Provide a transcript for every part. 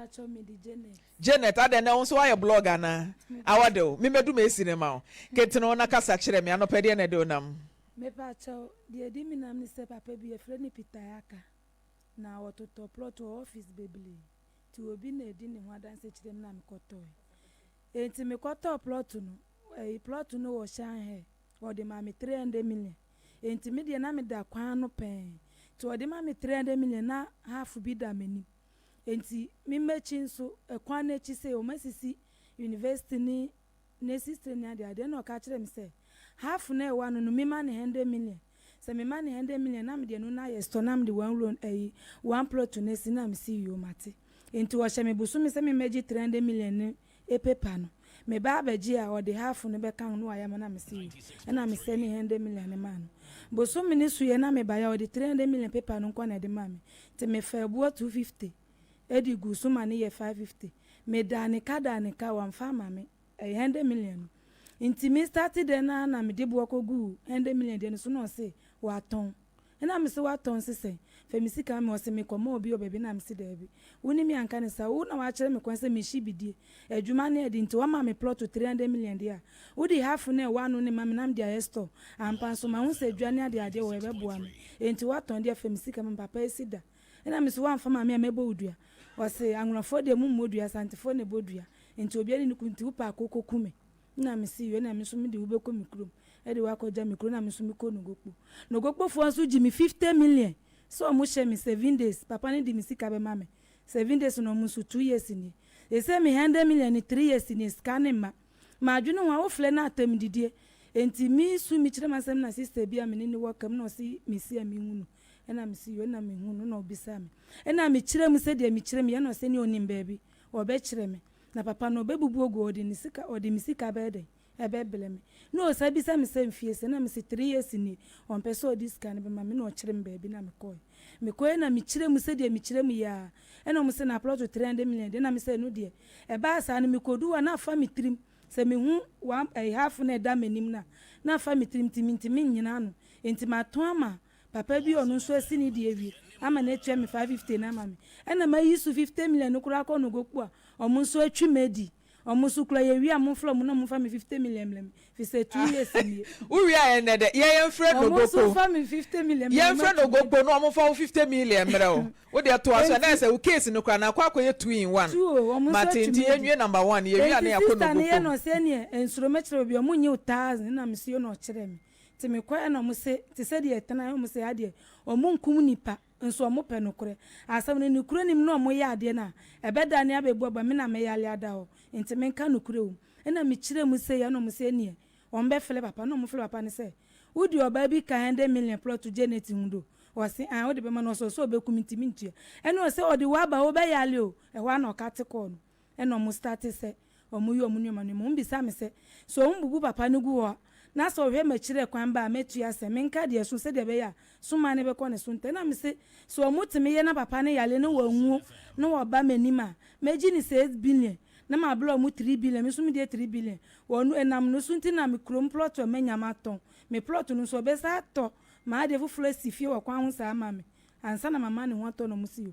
Pacho me de Janet. Janet, adɛn nɛ wo nso woayɛ blog anaa? Awɔ de wo, me mɛdu m'asi no ma wo. Ketene wo na kasa kyerɛ me, anɔpa deɛ na ɛde wo nam? Me pakyɛw, deɛ ɛde me nam ne sɛ papa bi yɛfrɛ no Peter Ayaka, na ɔtotɔ plot wɔ office bebree, nti obi na ɛdi ne ho adanse kyerɛ me na me kɔtɔɛ. Enti me kɔtɔɔ plot no, ɛyi plot no wɔ Shanghai, ɔde maa me 300 million. Enti me deɛ na me da kwan ano pɛɛ, nti ɔde ma me 300 million na half bi da m'anim. Enti me m'akyi nso, ɛkwan no akyi sei, wɔasisi university ne nurses training adeade, ɛna ɔka kyerɛɛ me sɛ, half no a ɛwɔ ano no, mema no hundred million. Sɛ mema no hundred million na mede ɛno no ayɛ store na mede one room ɛyi, one plot no asi na mese yoo mate. Enti ɔhyɛ me bosome sɛ memmɛgye 300 million no paper no. Meba abɛgye a, ɔde half no bɛka ho na wayɛ ama na mese yoo. Ɛna me sɛne hundred million no maa no. Bosome no soeɛ na mebaeɛ a, ɔde 300 million paper no nko na ɛde maa me. Nti mefaa boɔ 250 de guu so ma no yɛ 550. Medaa ne ka daa ne ka, wamfa amma me. Ɛyɛ hundred million no. Nti me starte dɛn no ara na mede boɔ kɔguu hundred million deɛ no so na ɔse watɔn. Ɛna mese watɔn se sɛn? Fa me sika ma me. Ɔse mekɔma obi wɔ baabi na mese daabi. Wo ne me anka no saa. Wo na wakyerɛ me kwan sɛ mehye bidie. Adwuma no ɛde nti wama me plot 300 million deɛ a, wode half no a ɛwɔ ano no ma me na mede ayɛ store. Ampa nso mahu sɛ adwa ne adeadeɛ wɔ hɔ ɛbɛboa me. Enti watɔn deɛ fa me sika ma me. Papa asi da. Ɛna mese woamfa ma me a mɛbɔ wo dua. Ɔse Anwonafoɔ deɛ mommɔ dua, Asantefoɔ na ɛbɔ dua. Nti obiara ne ne kunu nti wopɛ a kɔ kɔku me. Nna mese yo, nna me nso mede wo bɛkɔ me kurom de wo akɔgya me kuro na me nso mekɔ Nogokpo. Nogokpofoɔ nso gye me 50 million sɛ ɔmo hyɛ me seven days, papa no de me sika bɛma me seven days na ɔmo nso 2 years nie. Seesei me 100 million no 3 years nie, sika no mma. Madwene ho a wofrɛ no atɛm didie. Enti me su mekyerɛ m'asɛm na sister bi a me ne no wɔ kam na ɔse mesi a menhu no. Ɛna mese yo, ɛna mehu no na ɔbisaa me. Ɛna mekyerɛ mu sɛdeɛ mekyerɛ mu yɛ na ɔse ne ɔnim baabi ɔbɛkyerɛ me. Na papa no ɔbɛbubu agu ɔde ne sika ɔde me sika bɛyɛ dɛn ɛbɛbrɛ me. Na ɔsan bisa me sɛ mfie sɛn na mese 3 years nie ɔmpɛ sɛ ɔde sika no bɛma me na ɔkyerɛ me baabi na mekɔɛ. Mekɔɛ na mekyerɛ mu sɛdeɛ mekyerɛ mu yi ara ɛna ɔmo se na plot 300 million deɛ na mesɛ ɛno deɛ ɛbaa saa no mekɔduu hɔ na afa me tirim sɛ mehu one ɛyi half na ɛda m'anim no a na afa me tirim nti mentumi nnyina ano nti matɔn ama papa bi a ɔno nso asi ne deɛ awie ama no atua me 550 no ama me ɛna mayi so 50 million no koraa akɔ Nogokpo a ɔmo nso atwi me adi ɔmo nso kura yɛwie a momfrɛ ɔmo na ɔmo mfa me 50 million mmerɛ me fi sɛ 2 years nie. Wowie a ɛnɛ dɛ yɛ yɛmfrɛ Ɔmo nso Nogokpo. mfa me 50 million mmerɛ Yɛmfrɛ Nogokpo na ɔmo mfa wo 50 million mmerɛ wo. Wo deɛ toa so ɛnɛ sɛ wo case no koraa na akɔ akɔyɛ two in one. Two o, ɔmo nso Mate atwi nti me adi. Yɛnwie number one yɛwie a na Enti yɛakɔ sister no yɛ Nogokpo. na ɔsɛ neɛ nsuro mɛkyerɛ obi ɔmo nye wo thousand na mesi yɛ na ɔkyerɛ me. Nti mekɔɛ na ɔmo se te sɛ deɛ ɛtena ɔmo se adeɛ ɔmo nkum nipa nso ɔmo pɛ nokorɛ. Asɛm no nokorɛ nim na ɔmo yɛ adeɛ no a ɛbɛda ne abɛbu aba me na mɛyale ada hɔ nti menka nokorɛ wɔ mu. Ɛna mekyerɛ mu sɛ yɛ na ɔmo se neɛ ɔmo bɛfrɛ papa na ɔmo frɛ papa no sɛ wodi ɔbaa bi ka 100 million plot Janet ho do ɔse ah wode bɛma no ɔsɛ ɔsɛ ɔbɛkum nti mentua ɛna ɔsɛ ɔde waba wobɛyale o ɛhɔ a na ɔka te kɔɔ no ɛna ɔmo start sɛ ɔmo yi ɔmo nneɛma nneɛma. Ɔmo bisa me sɛ sɛ ɔmo bubu papa no gu hɔ a na sɛ ɔhwɛ m'akyirɛ kwan ba a mɛtua sɛ menka deɛ so sɛdeɛ ɛbɛyɛ a soma ne bɛkɔ ne so ntɛ na me se sɛ ɔmo tumi yɛ na papa no yale ne wanwuo na wɔba m'anim a mɛgye ne 6 billion na ma abla ɔmo 3 billion. Me nso me deɛ 3 billion wɔn ɛnam no so nti na me kurom plot a mɛnya ma tɔn me plot no nso ɔbɛsa atɔ maa adeɛ foforɔ asi fie wɔ kwan ho saa ama me ansa na mama ne ho atɔ na ɔmo si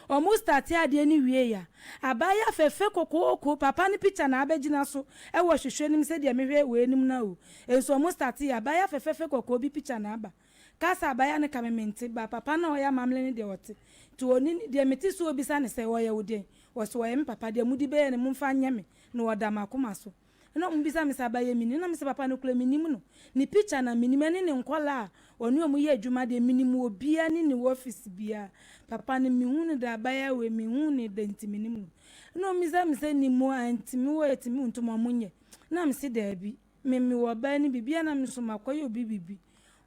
o ɔmo start adeɛ no wie ya abaayewa fɛfɛ kokooko papa ne picture na abɛgyina so ɛwɔ hwehwɛ nim sɛdeɛ mehwɛ wɔ anim na o nso ɔmo start yɛ abaayewa fɛfɛɛfɛ kɔkɔɔ bi picture na aba kasa abaayewa no ka me mente ba papa na ɔyɛ amammerɛ no deɛ ɔte nti oni deɛ mete so obisa ne sɛ ɔyɛ wo deɛn wɔsɛ ɔyɛ me papa deɛ mudi bɛyɛ no momfa nyɛ me na ɔda m'akoma so. Ɛna ɔmo bisa me sɛ abayɛ minim na me sɛ papa no kura minim no ne picture na minim ɛne ne nkɔla a ɔne ɔmo yɛ adwuma deɛ minim obiara ne ne office biara papa no mihu no da abaya wei mihu ne da nti minim no. Ɛna ɔmo bisa me sɛ nimu a ntumi wɔ etimi ntom ɔmo nyɛ na me se daabi me me wɔ ɔbaa ne bibi na me nso makɔyɛ obi bibi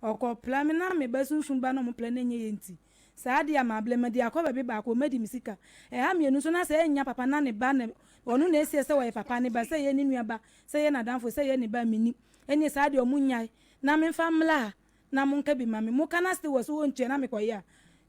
ɔkɔ pla me na me ba sunsun ba na ɔmo pla na enye yɛ nti saa deɛ ama ablɛ ma di akɔ baabi baako ɔmo adi me sika ɛha mmienu nso na sɛ ɛnya papa na ne ba na ɔno na esie sɛ ɔyɛ papa ne ba sɛ ɛyɛ ne nua ba sɛ ɛyɛ n'adamfo sɛ ɛyɛ ne ba minim ɛne saa deɛ ɔmo nyae na memfa mmla ha na monka bi ma me moka na still wɔ so wɔntua na mekɔyɛ a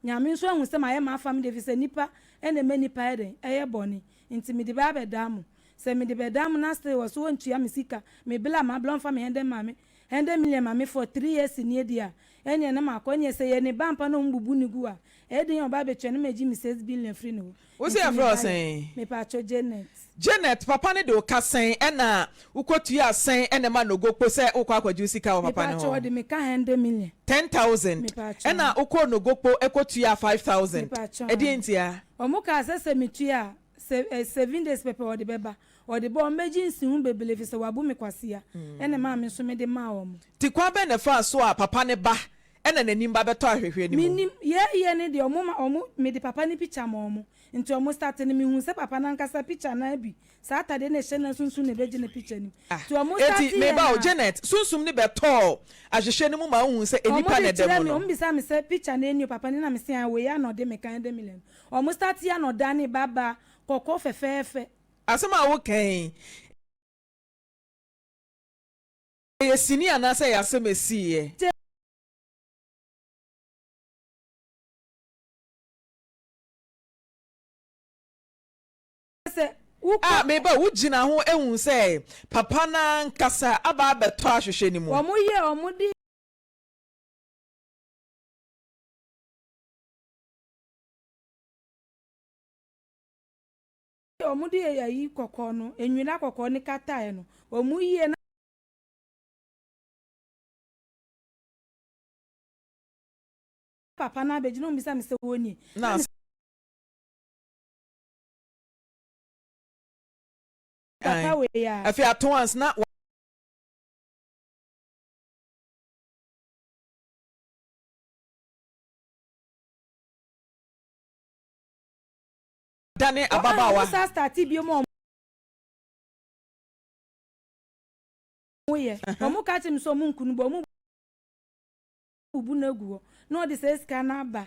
Nyame nso ahu sɛ mayɛ m'afam de fi sɛ nipa ɛna ɛma nipa yɛ den ɛyɛ bɔne nti mede bɛ abɛdaa mo sɛ mede bɛdaa mo na still wɔ so wɔntua me sika me bla ma bla ɔmfa me hundred ma me 100 million ma me for 3 years nie deɛ a ɛneɛ na makɔ ɛneɛ sɛ yɛ ne ba mpa na ɔmo bubu ne gu a. Ɛyɛ den a ɔba abɛtua na magye me 6 billion afiri ne hɔ. Wo se Nti yɛfrɛ wo mebaeɛ. sɛn? Mepaakyɛw, Janet. Janet, papa no de wo ka sɛn ɛna wokɔtuaa sɛn ɛna ɛma Nogokpo sɛ wokɔ akɔgye wo sika wɔ papa no Mepaakyɛw, hɔ? ɔde me ka hundred million. 10,000 Mepaakyɛw. ɛna wokɔɔ Nogokpo ɛkɔtuaa 5,000. Mepaakyɛw. Ɛdeɛn ntia? Ɔmo kaa sɛ sɛ metua a, sɛ eh, 7 days pɛpɛ ɔde bɛba. Ɔde ba a, ɔmmɛgye nsiho bebree efisɛ wabu me kwasea. Ɛna ɛmaa me nso mede maa wɔn. Nti kwan bɛn na ɛfaa so a papa no ba ɛna n'anim ba bɛtɔ ahwehwɛ no mu? Menim, yɛɛyɛ no deɛ ɔmo ma ɔmo, mede papa no picture maa ɔmo. Nti ɔmo start no mehuu sɛ papa no ankasa picture no ara bi, saa atadeɛ no a ɛhyɛ no ara sunsum na ɛbɛgye ne picture no mu. Ah, Nti ɔmo start enti yɛ meba no o, a. Janet, sunsum no bɛtɔɔ ahwehwɛ no mu ma wohuu sɛ Ɔmo nnipa de na ɛda kyerɛɛ mu me, no? ɔmo bisaa me sɛ picture no ɛni o papa no na mese ae wei ara na ɔde me kan de me lɛ no. Ɔmo start yɛ a na ɔdane ba baa kɔkɔɔ fɛfɛɛfɛ. Asɛm a woka yi, ɛyɛ sini anaasɛ ɛyɛ asɛm a esiiɛ? Sɛ wokɔ. A, me ba, wogyina ho hu sɛ papa no ankasa aba abɛtɔ ahwehwɛ no mu. Wɔn yɛ wɔn de. Wɔn de ayi kɔkɔɔ no, nwera kɔkɔɔ no kataeɛ no, wɔn yie na. Papa no abɛgyina, wɔn bisa me sɛ wɔn nie. Na. Papa wei a. Afei ato ans na. Dane ababaawa. Wɔn sa starte bio ma wɔn yɛ. Wɔn ka kyerɛ me sɛ wɔn nku no bɔ wɔn bubu no agu hɔ na ɔde saa sika no aba.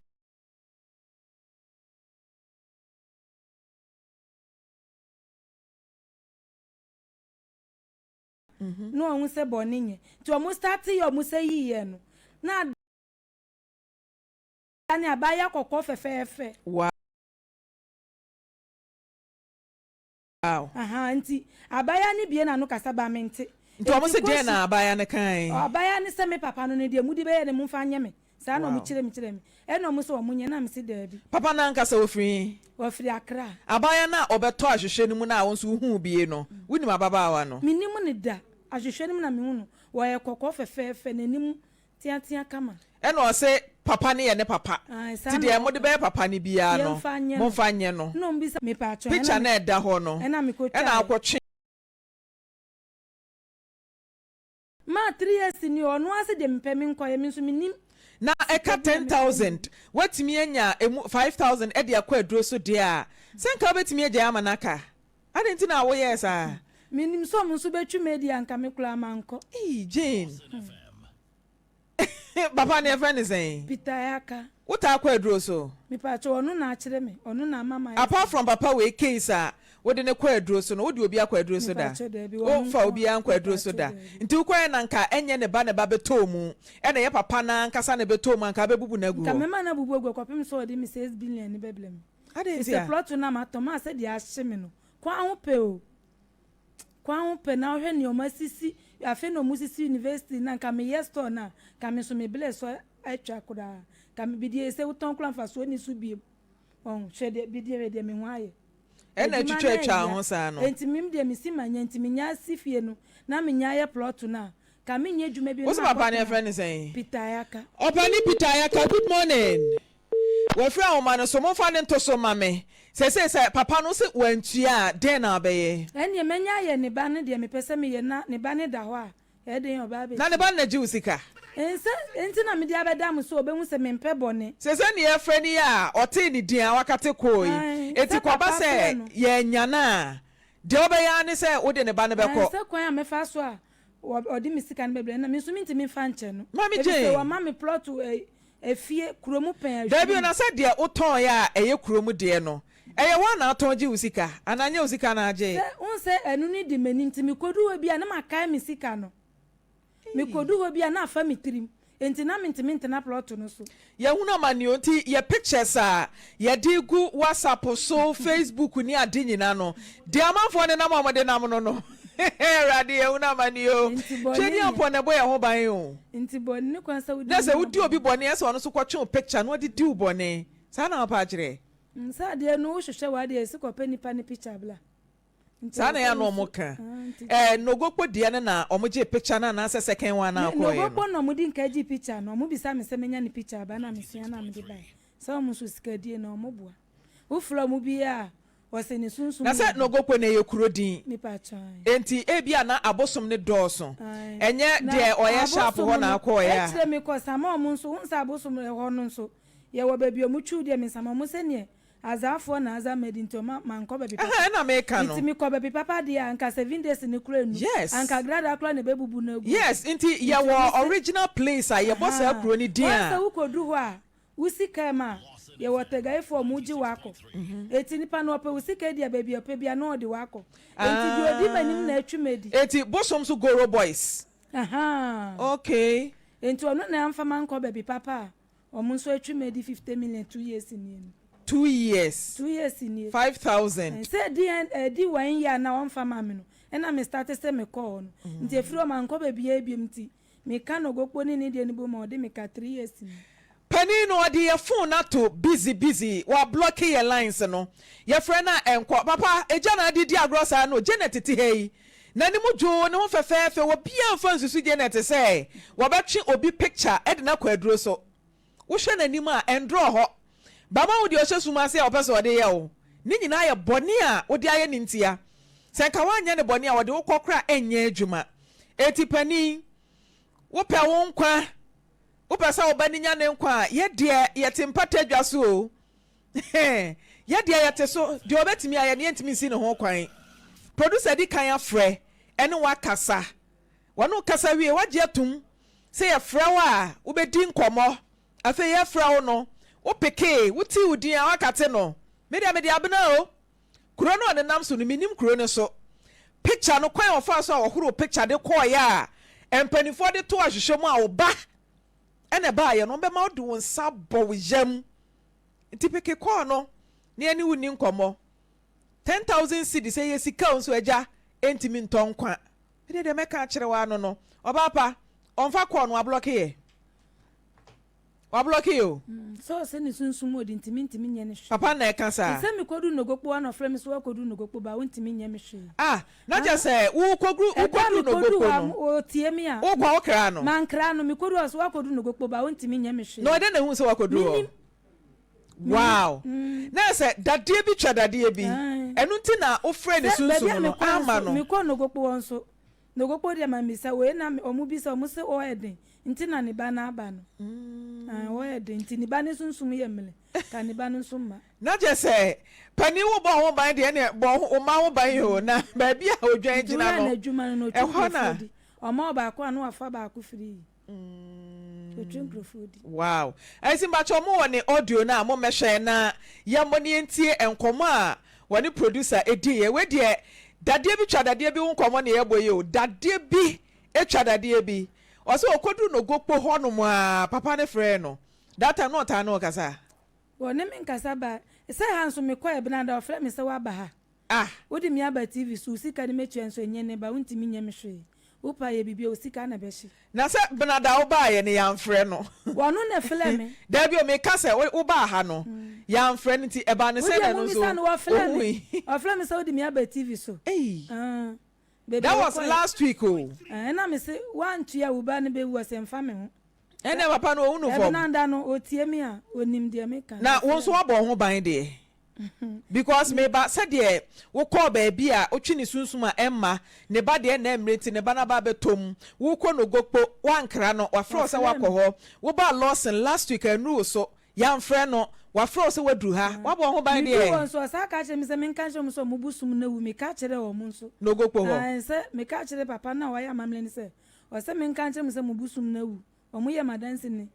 Na wɔn sɛ bɔne nyɛ nti wɔn starte yɛ wɔn sɛ yiyɛ no na adane abaayewa kɔkɔɔ fɛfɛɛfɛ. Wow. Ahaa nti abaayewa no bue n'ano kasa ba mente. Nti wɔn Enti se deɛn kɔsi na abaayewa no kae? Abaayewa no sɛ me papa no no deɛ mode bɛyɛ no momfa nyɛ me. Saa na wɔn Wow. kyerɛ me kyerɛ me. Ɛna wɔn sɛ wɔn nyɛ na mese daabi. Papa no ankasa ɔfiri he? Ɔfiri Accra. Abaayewa no a ɔbɛtɔ ahwehwɛ no mu no a wo nso wohuu bie no, wonim ababaawa no? Mennim no da. Ahwehwɛ no mu na mehu no. Ɔyɛ kɔkɔɔ fɛfɛɛfɛ, n'anim teatea kama. Ɛna ɔse papa no yɛ ne papa, Ae, saa nti na deɛ mode ɔka. bɛyɛ papa no biara no, Yɛmfa nyɛ no. momfa nyɛ no. Ɛna ɔmbisa, Mepaakyɛw, Picture ɛna no a ɛda hɔ no, ɛna ɛna mekɔtwaeɛ. wokɔtwe. Maa 3 years ni o, ɔno ara se deɛ mepɛ menkɔyɛ, me nso mennim Na sika ɛka bi a ten mepɛ mu. thousand, woatumi anya ɛmu 5,000 de akɔ aduro so deɛ a, sɛ nka wobɛtumi agyae ama no aka? Adɛn nti na woyɛɛ saa? Menim sɛ ɔmo nso bɛtwi me adi a nka me koraa mankɔ. Eii Jane, papa no yɛfrɛ no sɛn? Peter Ayaka. Wotaa kɔ aduro so? Mepakyɛw, ɔno na akyerɛ me, ɔno na ama mayɛ Apart saa. from papa wei case a wode no kɔ aduro so no, wode obi akɔ aduro so da? Mepakyɛw, daabi, ɔno Womfa nko a. obiara nkɔ aduro so Mepakyɛw, da. daabi. Nti wokɔɛ na nka ɛnyɛ ne ba na ɛba bɛtɔɔ mu, ɛna ɛyɛ papa no ankasa na ɛbɛtɔɔ mu a, nka wobɛbubu no agu Nka hɔ? mɛma no abubu agu hɔ kɔpem sɛ ɔde me 6 billion no bɛbrɛ me. Adɛn Efisɛ ntia? plot no a matɔ, maa sɛdeɛ ahye me no, kwan ho pɛ o. Kwan ho pɛ na wohwɛ nea ɔmo asisi, afei na ɔmo sisi university no a, nka meyɛ store no a, nka me nso me blɛ so atwa koraa. Nka me bidie sɛ wotɔn koraa mfasoɔ nni so biom. Ɔho, hwɛ deɛ, bidie hwɛ deɛ me ho ayɛ. Ɛna Adwuma atwitwa no atwa ɛya. ho saa no. Enti mem deɛ mesi manya nti menya asi fie no na menya ayɛ plot no a, nka menyɛ adwuma bio Wo na se papa no makɔtena yɛfrɛ no sɛn? Peter Ayaka. Ɔpani Peter Ayaka, good morning. Wafiri ahoma no so, momfa no nto so mma me. Seesei sɛ papa no se wantua a, dɛn na wobɛyɛ? Ɛnneɛ mɛnya ayɛ ne ba no deɛ mepɛ sɛ meyɛ na ne ba no da hɔ a, ɛyɛ den a ɔbaa Na ne bɛtua. ba no na gye wo sika? Nsɛ enti na mede abɛda mo so, ɔbɛhu sɛ mempɛ bɔne. Seesei nea yɛfrɛ no yi a ɔtee ne din a wakate kɔɔ yi, Ae, enti sɛ kɔba papa sɛ frɛ no. yɛannya no a, deɛ wobɛyɛ ara ne sɛ wode ne ba no Ae, bɛkɔ. sɛ kwan a mɛfa so a ɔde me sika no bɛbrɛ no na me nso mentumi mfa nkyɛ no. Maame Efisɛ Jane. wama me plɔto ɛ, efie, kurom pɛn Dabi o, ahwim. na sɛ deɛ wotɔn a ɛyɛ kurom deɛ no, ɛyɛ wo a na atɔn gye wo sika, anaa nyɛ wo sika na agye? Sɛ, wohu sɛ ɛno no di m'anim nti mekɔdu hɔ bi a na makae me sika no. Mekɔdu hɔ bi a na afa me tirim, enti na mentumi ntena plɔto no so. Yɛhunu amane o, nti yɛ pictures a yɛde gu WhatsApp so, Facebook ne ade nyina no, deɛ amanfoɔ nenam a wɔde nam no no, Awurade yɛhunu amane o. Nti bɔne Twɛdi nyɛ. ampɔ na ɛbɔ yɛn ho ban o. Nti bɔne ne kwan sɛ wodi Na sɛ nnipa wodi obi bɔne. bɔne a, ɛsɛ ɔno nso kɔtwe wo picture na ɔde di wo bɔne. Saa na wopɛ akyerɛ? Sɛ adeɛ no wohwehwɛ w'adeɛ a, ɛsi kɔpɛ nipa no picture bla. Saa na ɛyɛ a na wɔn ka. Ɛɛ Nogokpo deɛ no na wɔn gyee picture no anaasɛ second one no a wokɔɔeɛ no? Nogokpo na wɔn di nka gyee picture no. Wɔn bisa me sɛ menya ne picture aba na mesua na mede baeɛ. Sɛ wɔn nso sikadie no wɔn boa. Wo frɛ wɔn biara a, wɔse ne sunsum Na sɛ yɛ den. Nogokpo no ɛyɛ kuro din. Mepa kyɛw ae. Enti ebia na abosom no dɔɔso. Ae. Ɛnyɛ Na deɛ ɔyɛ sharp abosom hɔ na no, akɔɔeɛ a. akyire mekɔ sama wɔn nso, wohu sɛ abosom ɛhɔ no nso, yɛwɔ baabi a wɔtwiw deɛ mesama wɔn sɛdeɛ Azaafoɔ na aza madi nti ɔma mankɔ baabi papa. Ɛhɛn ɛna meka no. Nti mekɔ baabi papa deɛ a anka 7 days no koraa nnu. Yes. Anka gradaa koraa na ɛbɛbubu no agu. Yes, nti Nti yɛwɔ ɔmo se. original place a yɛbɔ saa Ahaa. kuro no din Wɔn sɛ a. wokɔdu hɔ a, wosi kaa mu a, yɛwɔ Tagaifoɔ a ɔmo gye wo akɔ. Eti nipa no ɔpɛ wo sika di a baabi a ɔpɛ biara na ɔde wo akɔ. Enti deɛ ɔdi m'anim na atwi m'adi. Eti bosom so Goro boys. Ahaa. Okay. Enti ɔno na amfa mankɔ baabi papa a Wɔn nso atwi me adi 50 million 2 years nie no. 2 years. 2 years nie. 5,000. Sɛ di ɛdi wɔn yɛ a na wɔnfa ma me no, ɛna me start sɛ me kɔɔ hɔ no. Nti efiri hɔ ma nkɔ baabi yɛ ebiem, nti meka no gokpo ne ne deɛ no bom a ɔde me ka 3 years nie. Panin no ɔde yɛ phone no ato busy busy, wablocke yɛ lines no, yɛfrɛ no a ɛnkɔ. Papa, egya na ade di agorɔ saa no. Janet te ha yi, n'anim dwoo, ne ho fɛfɛɛfɛ, obiara mfa nsusu Janet sɛ wɔbɛtwe obi picture de no akɔ aduro so. Wohwɛ n'anim a, ɛndrɔ hɔ. Bama wo deɛ ɔhyɛ sum ase a ɔpɛ sɛ ɔde yɛ wo. Ne nyinaa yɛ bɔne a wode ayɛ no ntia. Sɛ nka woanyɛ no bɔne a, ɔde wo kɔ koraa a ɛnyɛ adwuma. Enti panin, wopɛ wo nkwa, wopɛ sɛ wo ba no nya ne nkwa a, yɛ deɛ yɛte mpata dwa so o. Yɛ deɛ yɛte so, deɛ ɔbɛtumi ayɛ no yɛntumi nsi ne ho kwan. Producer di kan afrɛ ɛne wo akasa. Wɔne wo kasa wie, woagye atum sɛ yɛfrɛ wo a wobɛdi nkɔmmɔ. Afei yɛfrɛ wo no, wopekee, wotee wo din a woakate no. Me deɛ mede abena o. Kuro no a ɔnenam so no, mennim kuro no so. Picture no, kwan a ɔfaa so a ɔhoroo picture de kɔeɛ a mpanimfoɔ de too ahwehwɛ mu a wo ba na ɛbaeɛ no, wɔbɛma wode wo nsa abɔ wo yam. Nti peke kɔɔ no na yɛne wo nni nkɔmmɔ. 10,000 cedis, ɛyɛ sika o, nso agya ɛntumi ntɔ nkwa. Medeɛ deɛ mɛka akyerɛ wo ara no no, ɔbaa pa, ɔmfa kɔɔ no, wablɔke yɛ. Wablɔke yɛ o. Sɛ ɔsɛ ne sunsum odi nti mentumi nyɛ no hwee. Papa na ɛka saa. Sɛ mekɔdu Nogokpo a na ɔfrɛ me sɛ woakɔdu Nogokpo ba a wontumi nyɛ me hwee. Ah, na kyerɛ sɛ wokɔduru Ɛda a wokɔduru mekɔduru Nogokpo hɔ a no, ɔtie me a. wokɔ a wokra no? Mankra no, mekɔduru hɔ sɛ woakɔdu Nogokpo ba a wontumi nyɛ me hwee. Na ɔdɛn na ehuu sɛ woakɔduru hɔ? Mennim. Wow! Na sɛ dadeɛ bi twa dadeɛ bi, ɛno nti na wofrɛɛ ne Sɛ baabi a sunsum no mekɔɛ amma nso, no. mekɔɔ Nogokpo hɔ nso, Nogokpo deɛ mammisa, wei na wɔn bisa, wɔn se ɔyɛ den nti na ne ba no aba no. Ae, ɔyɛ den nti ne ba no sunsum yɛ mmerɛ, ka ne ba no nso mma. Na kyerɛ sɛ, panin wo bɔ ho ban deɛ ɛneɛ bɔ wo mma ho ban o, na baabi a odwan Nti gyina woyɛ no, n'adwuma no na ɔtwi ɛhɔ na. nkurɔfoɔ di. Ɔma ɔbaako a na wafa baako free. Ɔtwi nkurɔfoɔ di. Wow. Ɛnti mpakyɛw mo wɔ ne audio no a mo mmɛhwɛ na yɛmmɔ na yɛntie nkɔmmɔ a wɔne producer diiɛ. Wei deɛ dadeɛ bi twa dadeɛ bi ho nkɔmmɔ na yɛbɔ yi o. Dadeɛ bi twa dadeɛ bi. Ɔsɛ ɔkɔduru Nogokpo hɔnom a papa no frɛɛ no. That time na ɔtaa ne wo kasa? Ɔne me nkasa ba. Sɛ ha nso mekɔɛ Benada ɔfrɛ me sɛ woaba ha. Ah! Wode me aba TV so, wo sika no mɛtua nso ɛnyɛ nnɛ ba wontumi nyɛ me hwee. Wopɛ a yɛ biribi a wo sika na ɛbɛhye. Na sɛ Benada wobaeɛ no yɛamfrɛ no. Ɔno na ɛfrɛɛ me. Daabi o, meka sɛ wobaa ha no yɛamfrɛ no nti ɛbaa no sɛn Wodeɛ na ɛno nso mommisa no, ɔfrɛɛ me. ɔhui. Ɔfrɛɛ me sɛ wode me aba TV so. Ei! Ah, baabi a That was wokɔeɛ. last week o. Ah, ɛna mese woantua a wo ba no bɛwu, ɔse mfa me ho. Ɛnna papa no ɔhu no fam. Ɛbenada no ɔtie me a, ɔnim deɛ meka. Na wo nso woabɔ wo ho ban deɛ? Because me ba sɛdeɛ wokɔɔ baabi a wotwe ne sunsum a ɛmma ne ba deɛ ɛnna mmerɛ nti ne ba no aba abɛtɔ mu, wokɔ Nogokpo woankra no, wafrɛ wo sɛ Wafrɛ woakɔ me. hɔ, wobaa Lawson last week annuru wo so, yɛamfrɛ no, wafrɛ wo sɛ woaduru ha, woabɔ wo ho ban Meduu hɔ deɛ? nso ɔsan ka kyerɛɛ me sɛ menka nkyerɛ wɔn sɛ wɔn bosom no awu, meka kyerɛɛ wɔn nso. Nogokpo hɔ. Ae, sɛ meka kyerɛɛ papa no a wayɛ amammerɛ no sɛ ɔsɛ menka nkyerɛ mo sɛ mo bosom no awu, wɔyɛ m'adanseni.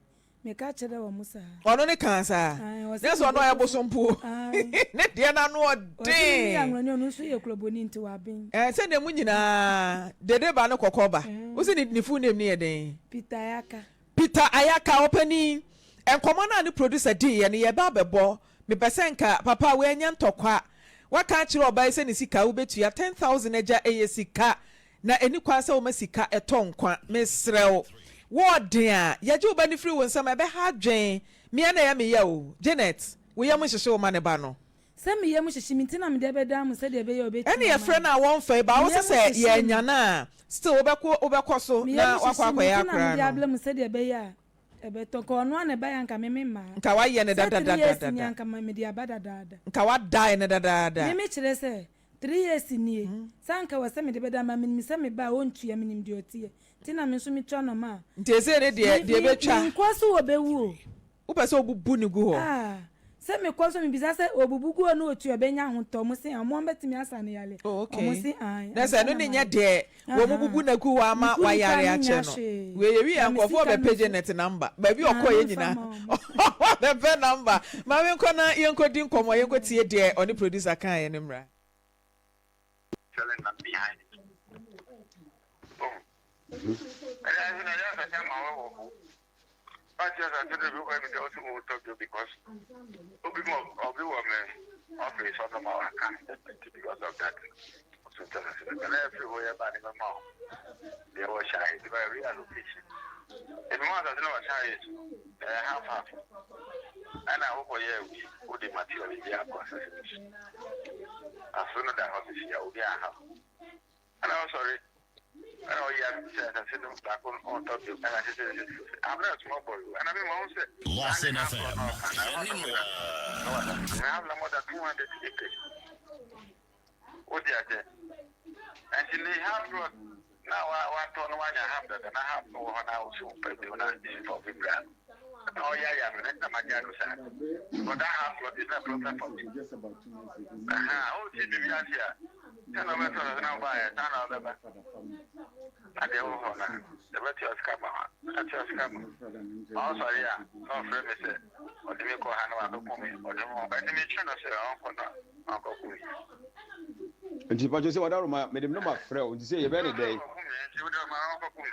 Meka kyerɛɛ wɔn saa. Ɔno ne kaa saa? Ae, ɔse Nyɛ sɛ ɔno ɔyɛ bosompo. Ae. Ne deɛ no ano Ɔse me meyɛ ɔden. anwonani, ɔno nso yɛ kurobɔni nti waben. Ɛɛ, sɛdeɛ mo nyinaa, dede ba ne kɔkɔ ba. Wose ne full name no yɛ dɛn? Peter Ayaka. Peter Ayaka, ɔpanin. Nkɔmmɔ no a ne producer diiɛ no, yɛreba abɛbɔ. Mepɛ sɛ nka, papa, wei ɛnyɛ ntɔkwa. Woaka akyerɛ ɔbaa yi sɛ ne sika a wobɛtua, 10,000 agya, ɛyɛ sika. Na ɛnni kwan sɛ woma sika tɔ nkwa. Mesrɛ wo, wo ɔden a, yɛgye wo ba no firi wo nsam a, ɛbɛha adwene. Me ara na ɛyɛ me ya o. Janet, Wo yam nhyehye wo ma ne ba no? Sɛ me yam hyehye me nti na mede abɛdan mo sɛdeɛ ɛbɛyɛ a ɔbɛtie Ɛne ama yɛfrɛ me. no a wɔmfa yi, but Me wo se yam sɛ hyehye me. yɛannya no a, still wobɛkɔ wobɛkɔ so Me yam na woakɔ hyehye me akɔyɛ nti na akora mede no. abrɛ mo sɛdeɛ ɛbɛyɛ a ɛbɛtɔ. Nka ɔno ara na ɛbaeɛ a anka me memmaa. Nka woayɛ no Sɛ 3 years nie dadadadada. anka mede aba dadaada. Nka woadae no dadaada. Me mekyerɛ sɛ 3 years nie, sɛ anka ɛwɔ sɛ mede bɛda ma menim sɛ me ba a ɔntua menim deɛ ɔteɛ nti na me nso metua nɔma a. Nti ɛsei ne deɛ Me deɛ me ɛbɛtwa. menkɔ so wɔbɛwu o. Wopɛ sɛ wobubu no gu hɔ? Ah, sɛ mekɔ nso mebisa sɛ obubu gu hɔ na otu a ɔbɛnya ahotɔ? Ɔmo se ɔmo bɛtumi asa no yale. Oh, okay. Ɔmo se ae, Na sɛ ansa ɛno na ne nyɛ mayɛ. deɛ wɔn Ahaa. bubu no agu hɔ ama Meku nipa wayare a mennya akyɛ no. hwee. Wei yɛwie a Na me nkurɔfoɔ sika no bɛpɛ nso, Janet number. Baabi a ah, ɔkɔeɛ memfa nyinaa mma ɔmo. wɔbɛpɛ number. Ma menkɔ na yɛnkɔdi nkɔmmɔ, yɛnkɔtie deɛ ɔne producer kaeɛ no mmra. Selling land behind it. Oh. Ɛyɛ ase na ɛyɛ asase ama wɔ wɔ ho. Ɔte asase no bi kɔ mi dɛ ɔsɛ mo tɔ bio because obi mo obi wɔ me office ɔno ma waka nti because of that ɔsɛ tɔ asase no kana ɛfiri hɔ yɛ ba ne mɛma o deɛ wɔ hyɛ ayɛ de ba reallocation. Ebi mo asase no wɔ hyɛ ayɛ so ɛyɛ half half ɛna wokɔ yɛ wi wode material bi akɔ asase no so. Asase no da hɔ sisi a obi aha. Ɛna ɔsɔre ɛna ɔyɛ sɛ asase no baako no ɔntɔ bio ɛna sɛ sɛ sɛ I'm not a small boy o ɛna mi ma ɔn sɛ saa ne half plot na ɔka na ɛhɔ na ɔna na wɔ asase no I have like more than 200 acres o di akyɛ ɛnti ne half plot na wa watɔ no wanya half dada na half no wɔ hɔ na ɔso pɛ bio na nfa obi bra no na ɔyɛ ayɛ no ne na ma gya no saa because that half plot is not a problem for me aha o ti bibi ase a. Sɛ na ɔbɛtɔ no na ɔbaeɛ saa na ɔbɛba na deɛ wɔ hɔ no yɛbɛtua sika ma hɔ atua sika ma ɔsɔre a na ɔfrɛ me sɛ ɔde me kɔ ha na wabɛko me ɔde me ɛne metwe no sɛ ɔnkɔ na ɔnkɔko me. Nti patro sɛ wadaroma mede me nɔma frɛ wo nti sɛ yɛbɛyɛ ne dɛn? Nti wode ɔma ɔnkɔko me.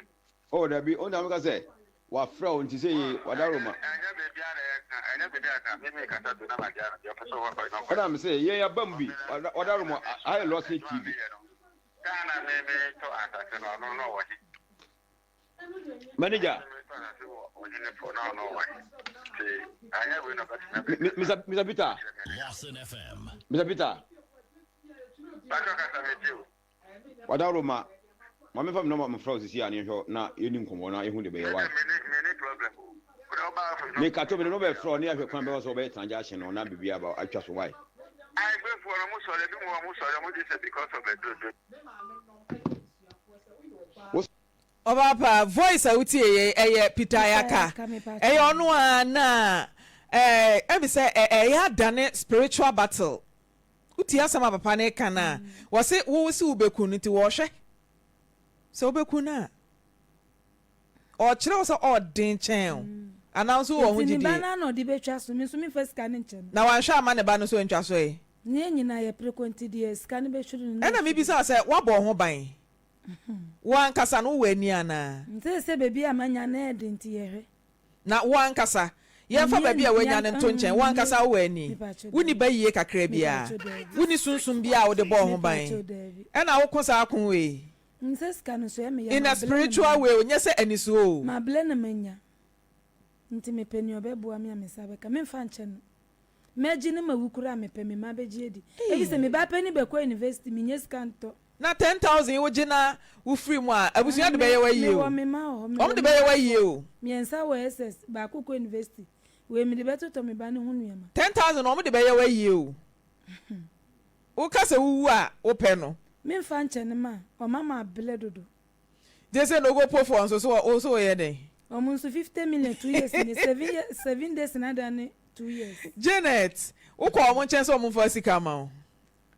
Oh dabi o na meka sɛ wafrɛ wo nti sɛ ye wadaroma. Ɛnyɛ baabi a na yɛka ɛnyɛ baabi a ka me me kasa do na ma gya no deɛ ɔpɛ sɛ ɔkɔ no ɔkɔ. Ɛna me sɛ yɛn aba mu bi wadaroma ayɛ Lawson TV. Kaa na me me tɔ asase no ɔno na ɔwɔ he. Manager. Mr. Peter. Mr. Peter. Wadaworo ma ma memfa me nɔma mfrɛ wo sisi a ne yɛnhwɛ na yɛni nkɔmmɔ na yɛhu de bɛyɛ wae. Meka kyɛ mede no bɛfrɛ wo ne yɛahwɛ kwan bɛfa so wɔbɛyɛ transaction no na biribi aba atwa so wae. Ɔbaapa voice a wotie yɛ ɛyɛ Peter Ayaka ɛyɛ ɔno a na ɛɛ ɛmi sɛ ɛyɛ adane spiritual battle. Wotie asɛm a papa no reka no a, wɔse wo se wobɛku no nti wɔrehwɛ sɛ wobɛku no a. Ɔrekyerɛ wo sɛ ɔɔden kyɛn wo anaa wo nso wowɔ ho Nti ne ba gyidie. no ara na ɔde bɛtwa so, me nso memfa sika no nkyɛ no. Na wanhwɛ amma ne ba no nso antwa so ɛ? Ne yɛn nyinaa yɛpere kɔ nti deɛ sika no bɛhwiri no na Ɛna ɛhwiri. mebisa wo sɛ woabɔ wo ho ban? Wo ankasa no wowɔ ani anaa? Nti sɛ baabi a manya no ɛyɛ den nti yɛhwɛ. Na wo ankasa, yɛmfa baabi a woanya no nto nkyɛn, wo ankasa wowɔ ani? Wonni bayie kakra biara? Wonni sunsum biara a wode bɔ wo ho ban? Ɛna woko saa ko wei? In a spiritual way o, nyɛ sɛ anisoɔ o. Mɛgye no mawu koraa mepɛ me mma bɛgye adi efisɛ me ba panin bɛkɔ university mennya sika ntɔ. Na 10,000 yi wogye na wofiri mu a, abusua de bɛyɛ wo ayie o. Mewɔ me mma wɔ hɔ, mewɔ Wɔn de bɛyɛ wo ayie o. Mmiɛnsa wɔ SS, baako kɔ university. Wei mede bɛtotɔ me ba no ho nneɛma. 10,000 no wɔn de bɛyɛ wo ayie o. Woka sɛ wowu a wopɛ no. Memfa nkyɛ no ma ɔma mabrɛ dodo. Gye sɛ Nogopofoɔ nso so wo so woyɛ dɛn? Wɔn nso 50 million 2 years ni, 7 years, 7 days na adane 2 years. Janet, wokɔ wɔn nkyɛn sɛ wɔn mfa sika ma wo?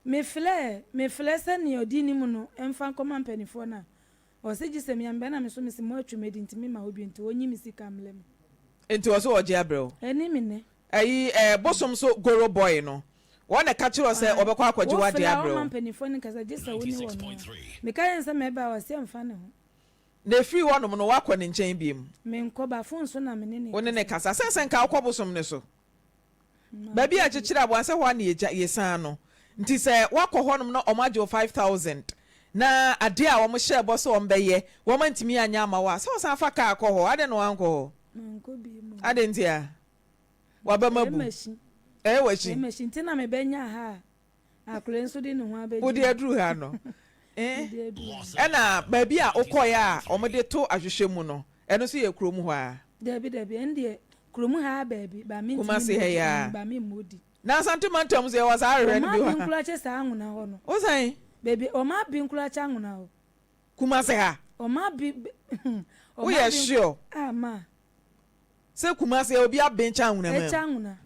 Mefrɛ mefrɛ sɛ nea ɔdi nim no mfa nkɔma mpanimfoɔ no a, ɔse gye sɛ me ambɛ na me so mese mo atwa mu adi nti mema hɔ bio nti ɔnyi me sika mmrɛ me. Nti ɔse ɔgye abrɛ wo? Ɛne me nɛ. Ayi eh, bosom so goro boy no, wɔn na ɛka kyerɛ wo sɛ ɔbɛkɔ akɔgye Wofrɛ w'adeɛ a abrɛ ɔmma wo? mpanimfoɔ no nkasa gye sɛ wo ne wɔn a. Meka yɛn sɛ mɛba a ɔse ɛmfa ne ho. Na ɛfiri hɔnom no woakɔ ne nkyɛn biom? Menkɔ ba, phone so na me ne no Wo ne no kasa. kasa. Sɛ sɛ nka wokɔ bosom no so. Baabi a yɛkyekyere aboa no, sɛ hɔ ara na yɛgya, yɛsian no. Nti sɛ woakɔ hɔnom na wɔagye wo 5,000 na adeɛ a wɔhyɛɛ bɔ sɛ wɔbɛyɛ, wɔantumi anyɛ amma wo a, sɛ wosan fa kaa kɔ hɔ. Adɛn na woankɔ hɔ? Mankɔ bio. Adɛn ntia? W'abam Ɛyɛ abu. machine. Ɛyɛ w'akyi. Ɛyɛ m'akyi nti na mebɛnya ha a akwadaa yi nso de ne ho abɛgye Wode mu. aduru ha no. Eh. Mede aduru ha. Ɛna baabi a wokɔeɛ a wɔde to ahwehwɛ mu no, ɛno nso yɛ kurom hɔ ara? Dabi dabi, ɛno deɛ kurom ha ara baabi, ba mentumi Kumasi mmɔ ha yi di, ara. ba memmɔ di. Na Asante mantam nso yɛwɔ saa ahwehwɛ no Wɔn bi wɔ aben ha. koraa kyɛ saa anwona hɔ no. Wo sɛn? Baabi wɔn aben koraa kyɛ anwona hɔ. Kumasi ha? Wɔn aben wɔn Woyɛ aben sure? Ah ma. Sɛ Kumasi ha obi aben kyɛ anwona mu? Ɛkyɛ anwona.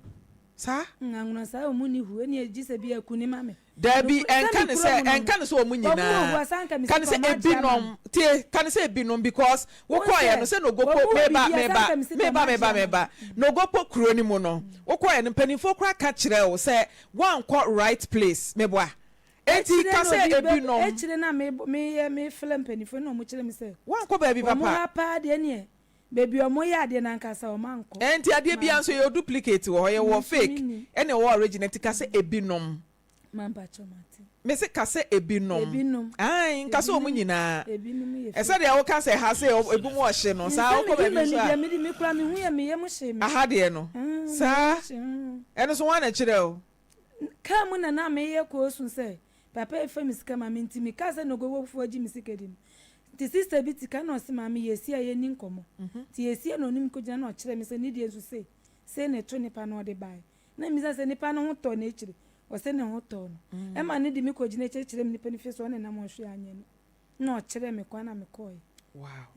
Saa? Mm anwona saa wɔn ni hu ɛni gye sɛ bi aku ne ma me. Dabi Nokore sɛ ɛnka me ne kuro sɛ mu no no ɛnka ne sɛ wɔn wɔn wɔ hu nyinaa a saa nka me ka ne sika sɛ wɔn agye ama ebinom me. tie ka ne sɛ ebinom because Wohu wokɔɔyɛ sɛ no sɛ wɔn Nogokpo wɔ meba biribi a saa meba nka me sika meba wɔn agye meba ama meba me. Nogokpo kuro no mu no wokɔɔyɛ no mpanimfoɔ koraa ka kyerɛɛ wo sɛ woankɔ right place meboa enti Akyire ka na sɛ obi bɛ ebinom. akyire na me meyɛ mefrɛ mpanimfoɔ na wɔn kyerɛ me sɛ Woankɔ baabi wɔn papa. ha paa deɛ neɛ baabi a wɔn yɛ adeɛ no ankasa wɔn ankɔ. Ɛnti adeɛ biara nso Mankɔ. yɛwɔ duplicate wɔ hɔ Me yɛwɔ nso fake mennim. ɛna ɛwɔ original nti ka sɛ ebinom. Ma mpakyɛw mate. Me se ka sɛ ebinom. Ebinom. Ae, nka sɛ wɔn Ebinom. nyinaa. Ebinom yɛ Ɛsɛ fake. deɛ woka sɛ ha sɛ ebinom ɔhye no, saa Nsɛ wokɔ mede baabi m'ani nso a. deɛ mede me koraa me hu yɛ me yam hye me. Aha deɛ no. Mm, me yam Saa. hye mm. Ɛno nso hwan na ɛkyerɛ wo? Kaa mu na na meyɛ koosu sɛ papa yi fa me sika ma me nti me kaa sɛ nogowofoɔ gye me sika di no. Nti sister bi te ka na ɔse maame yɛsi a yɛnni nkɔmmɔ. Nti yɛsi a na ɔne me kɔgyina na ɔkyerɛ me sɛ ne deɛ nso sei, sei na ɛto nipa na ɔde baeɛ. Na mibisa sɛ, Nipa no ho tɔɔ no akyiri? Ɔse ne ho tɔɔ no. Ɛma no de me kɔgyina akyire kyerɛɛ me nipa no fie sɛ ɔne nam ɔhwee anyɛ no. Na ɔkyerɛɛ me kwan na mekɔɔe.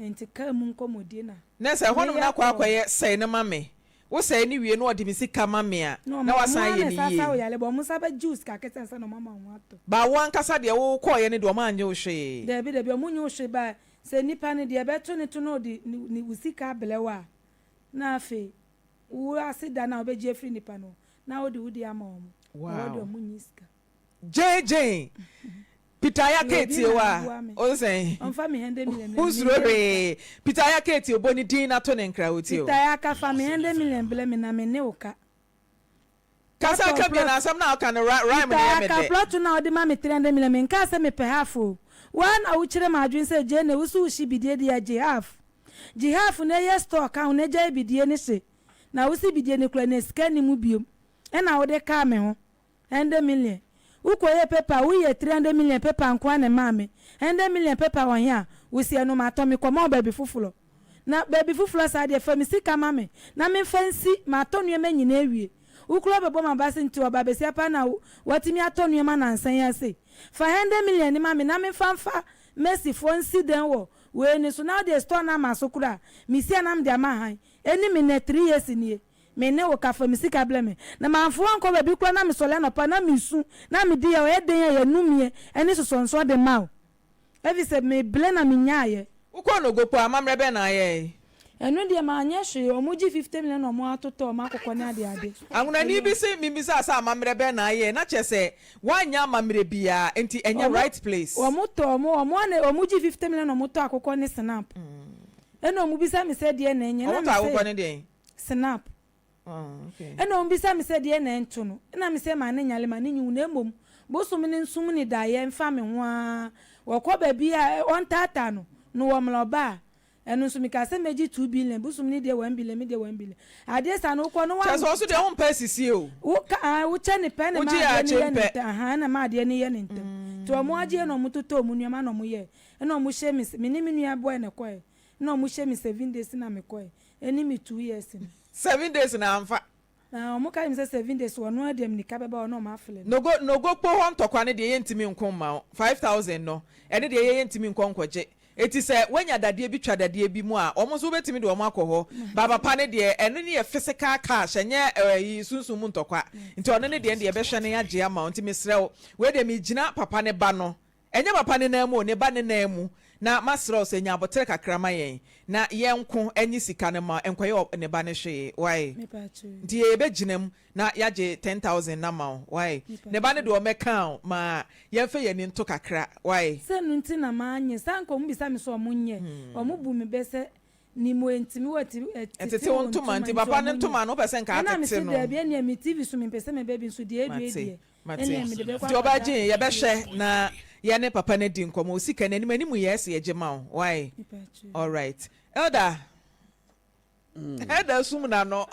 Enti kaa mu nkɔmmɔdie na Na sɛ ɛhɔnom meyɛ no akɔ kɔɔ. akɔyɛ sɛe no ma me, wosɛe no wie na ɔde me sika ma me a, Na na ɔmo wasan ara ayɛ na no ɛsan yie. sa wo yare but ɔmo san bɛgye wo sika kɛse ansa na ɔmo ama wo ho atɔ. But wo ankasa deɛ wokɔeɛ no deɛ ɔmo annye wo hwee. Dabi dabi ɔmo nnye wo hwee but sɛ nipa no deɛ ɛbɛto ne to na ɔde ne wo sika abrɛ wo a na afei Wo aseda no a wobɛgye afiri nnipa no hɔ na wode wo deɛ ama wɔn, na wɔde Wow. wɔn nyi sika. Jane Jane, Peter Mewɔ Ayaka bi etie na wo aboa a, me. wo sɛn? Ɔmfa me hɛndɛ million mbrɛ me, Wonsuro menhia sika. hwee. Peter Ayaka etie wo, bɔ ne din na to ne nkra, wotie o. Peter Ayaka, fa me hɛndɛ million brɛ me na me ne wo ka. Kasa Watɔ ka bio plot. na asɛm no a woka no rhyme no yɛ me Peter Ayaka, dɛ. plot no a wode ma me 300 million, menkaa sɛ mepɛ half o. Wo ara na wokyerɛ m'adwene sɛ Jane, wo se wohye bidie deɛ a, gye half. Gye half na yɛ store ka ho na gyae bidie no hye. Na wo se bidie no kura na sika nni mu biom ɛna wode kaa me ho hundred million. Wo kɔ yɛ paper a wo yɛ 300 million paper nkoa na ɛmaa me hundred million paper wɔ he a wo se ɛno matɔ me kɔ ma wo baabi foforɔ. Na baabi foforɔ saa deɛ fa me sika ma me na me nfa nsi matɔ nnoɔma nyinaa awie. Wo koraa wobɛbɔ m'abase nti ɔbaa basia paa na watumi atɔ nnoɔma nansa yi ara sei. Fa hundred million no ma me na me nfa nfa Mercy foɔ nsi dan wɔ Wei no so na wode store no ama so koraa me si a na mede ama han ɛni me nɛ tree years nie me ne wo ka fa me sika blɛ me na manfo ankɔ baabi koraa na me sɔre anɔpa na me su na me di yaw ɛyɛ den a yɛ numiɛ ɛne sosɔnsɔn de ma wo ɛfisɛ me blɛ na me nyaayɛ. Wokɔɔ Nogokpo a, amammerɛ bɛn na ayɛe? Ɛno deɛ manyɛ hwee, ɔmo gye 50 million na ɔmo atotɔ ɔmo akokɔ ne ade ade. Anwonani bi se mimmisaa sɛ amammerɛ bɛn na ayɛe na kyerɛ sɛ woanyɛ amammerɛ biaa nti ɛnyɛ Ɔmo right place. ɔmo tɔ ɔmo ɔmo ana ɔmo gye 50 million na ɔmo tɔ akokɔ ne snap. Ɛna ɔmo bisa me sɛ deɛ na ɛnyɛ na Ɔmo me tɔ akokɔ se ne deɛn? snap. Oh, okay. Ɛna ɔmo bisa me sɛ deɛ na ɛnto no ɛna me sɛ ma ne nyale ma ne nyi wo na mmom bosom no nsum ne daeɛ mfa me ho aa wɔkɔ baabi a ɔntaataa no no wɔmla ɔba a Ɛno nso mekaa sɛ mɛgye 2 billion, bosom no deɛ 1 billion, me deɛ 1 billion. Adeɛ saa no wokɔ no Kyerɛ sɛ wa. ɔso deɛ wompɛ asisie o. Wo ka ae wo kyɛ ne pɛ na ɛma Wogye yɛ adeɛ no akye yɛ ne mpɛ. ntɛm ahaa ɛna ɛma adeɛ no yɛ ne ntɛm. Nti ɔmo agyeɛ na ɔmo totɔ ɔmo nneɛma na ɔmo yɛɛ ɛna ɔmo hyɛ me me ne me nua boy na ɛkɔɛ ɛna ɔmo hyɛ me 7 days na mekɔɛ ɛne me 2 years no. 7 days na amfa. Na ɔmo ka kyerɛ me sɛ 7 days ɔno ara deɛ mirika bɛba hɔ na ɔmo afrɛ me. Nogo Nogokpo hɔ ntɔkwa no deɛ yɛntumi nko mma wo, 5000 no, ɛno deɛ yɛ yɛntumi nkɔ nkɔgye. Enti sɛ woanya dadeɛ bi twa dadeɛ bi mu a, wɔn nso wobɛtumi de wɔn akɔ hɔ. But papa no deɛ, ɛno no yɛ physical cash, ɛnyɛ ɛyi sunsum mu ntɔkwa. Nti ɔno no deɛ, ɛno deɛ yɛbɛhwɛ na yɛagye ama wo. Nti mesrɛ wo, wei deɛ megyina papa no ba no, ɛnyɛ papa no nan mu o, ne ba no nan mu, na masrɛ wo sɛ nya aboterɛ kakra ma yɛn, na yɛnko nye sika no mma wo, ɛnkɔyɛ ne ba no hwee, wai? Nti yɛbɛgyina mu na yɛagye 10,000 no ama wo, wai? Ne ba no deɛ ɔmmɛka o, ma yɛmfa yɛn ani nto kakra, wai? Sɛ no nti na manyɛ saa nka ɔmo bisa me sɛ ɔmo nyɛ ɔmo bu me bɛ sɛ nim enti me wɔ tete Ɛtete wo wo ntoma ntoma nti nti papa ne ɔmo nyɛ ntoma no wopɛ sɛ nka ɛna me atete se no. daabi ɛneɛ me TV so mempɛ sɛ mɛba bi nso deɛ ɛdue Mate, deɛ mate. ɛneɛ mede bɛkɔ Nti ɔbaa akɔda Jane fie. yɛbɛhwɛ na yɛne papa no adi nkɔmmɔ. Wo sika no anim anim yɛ ɛsɛ yɛgye ma wo, wai? Mepa kyɛw. Alright. Elder, Elder sum n'ano.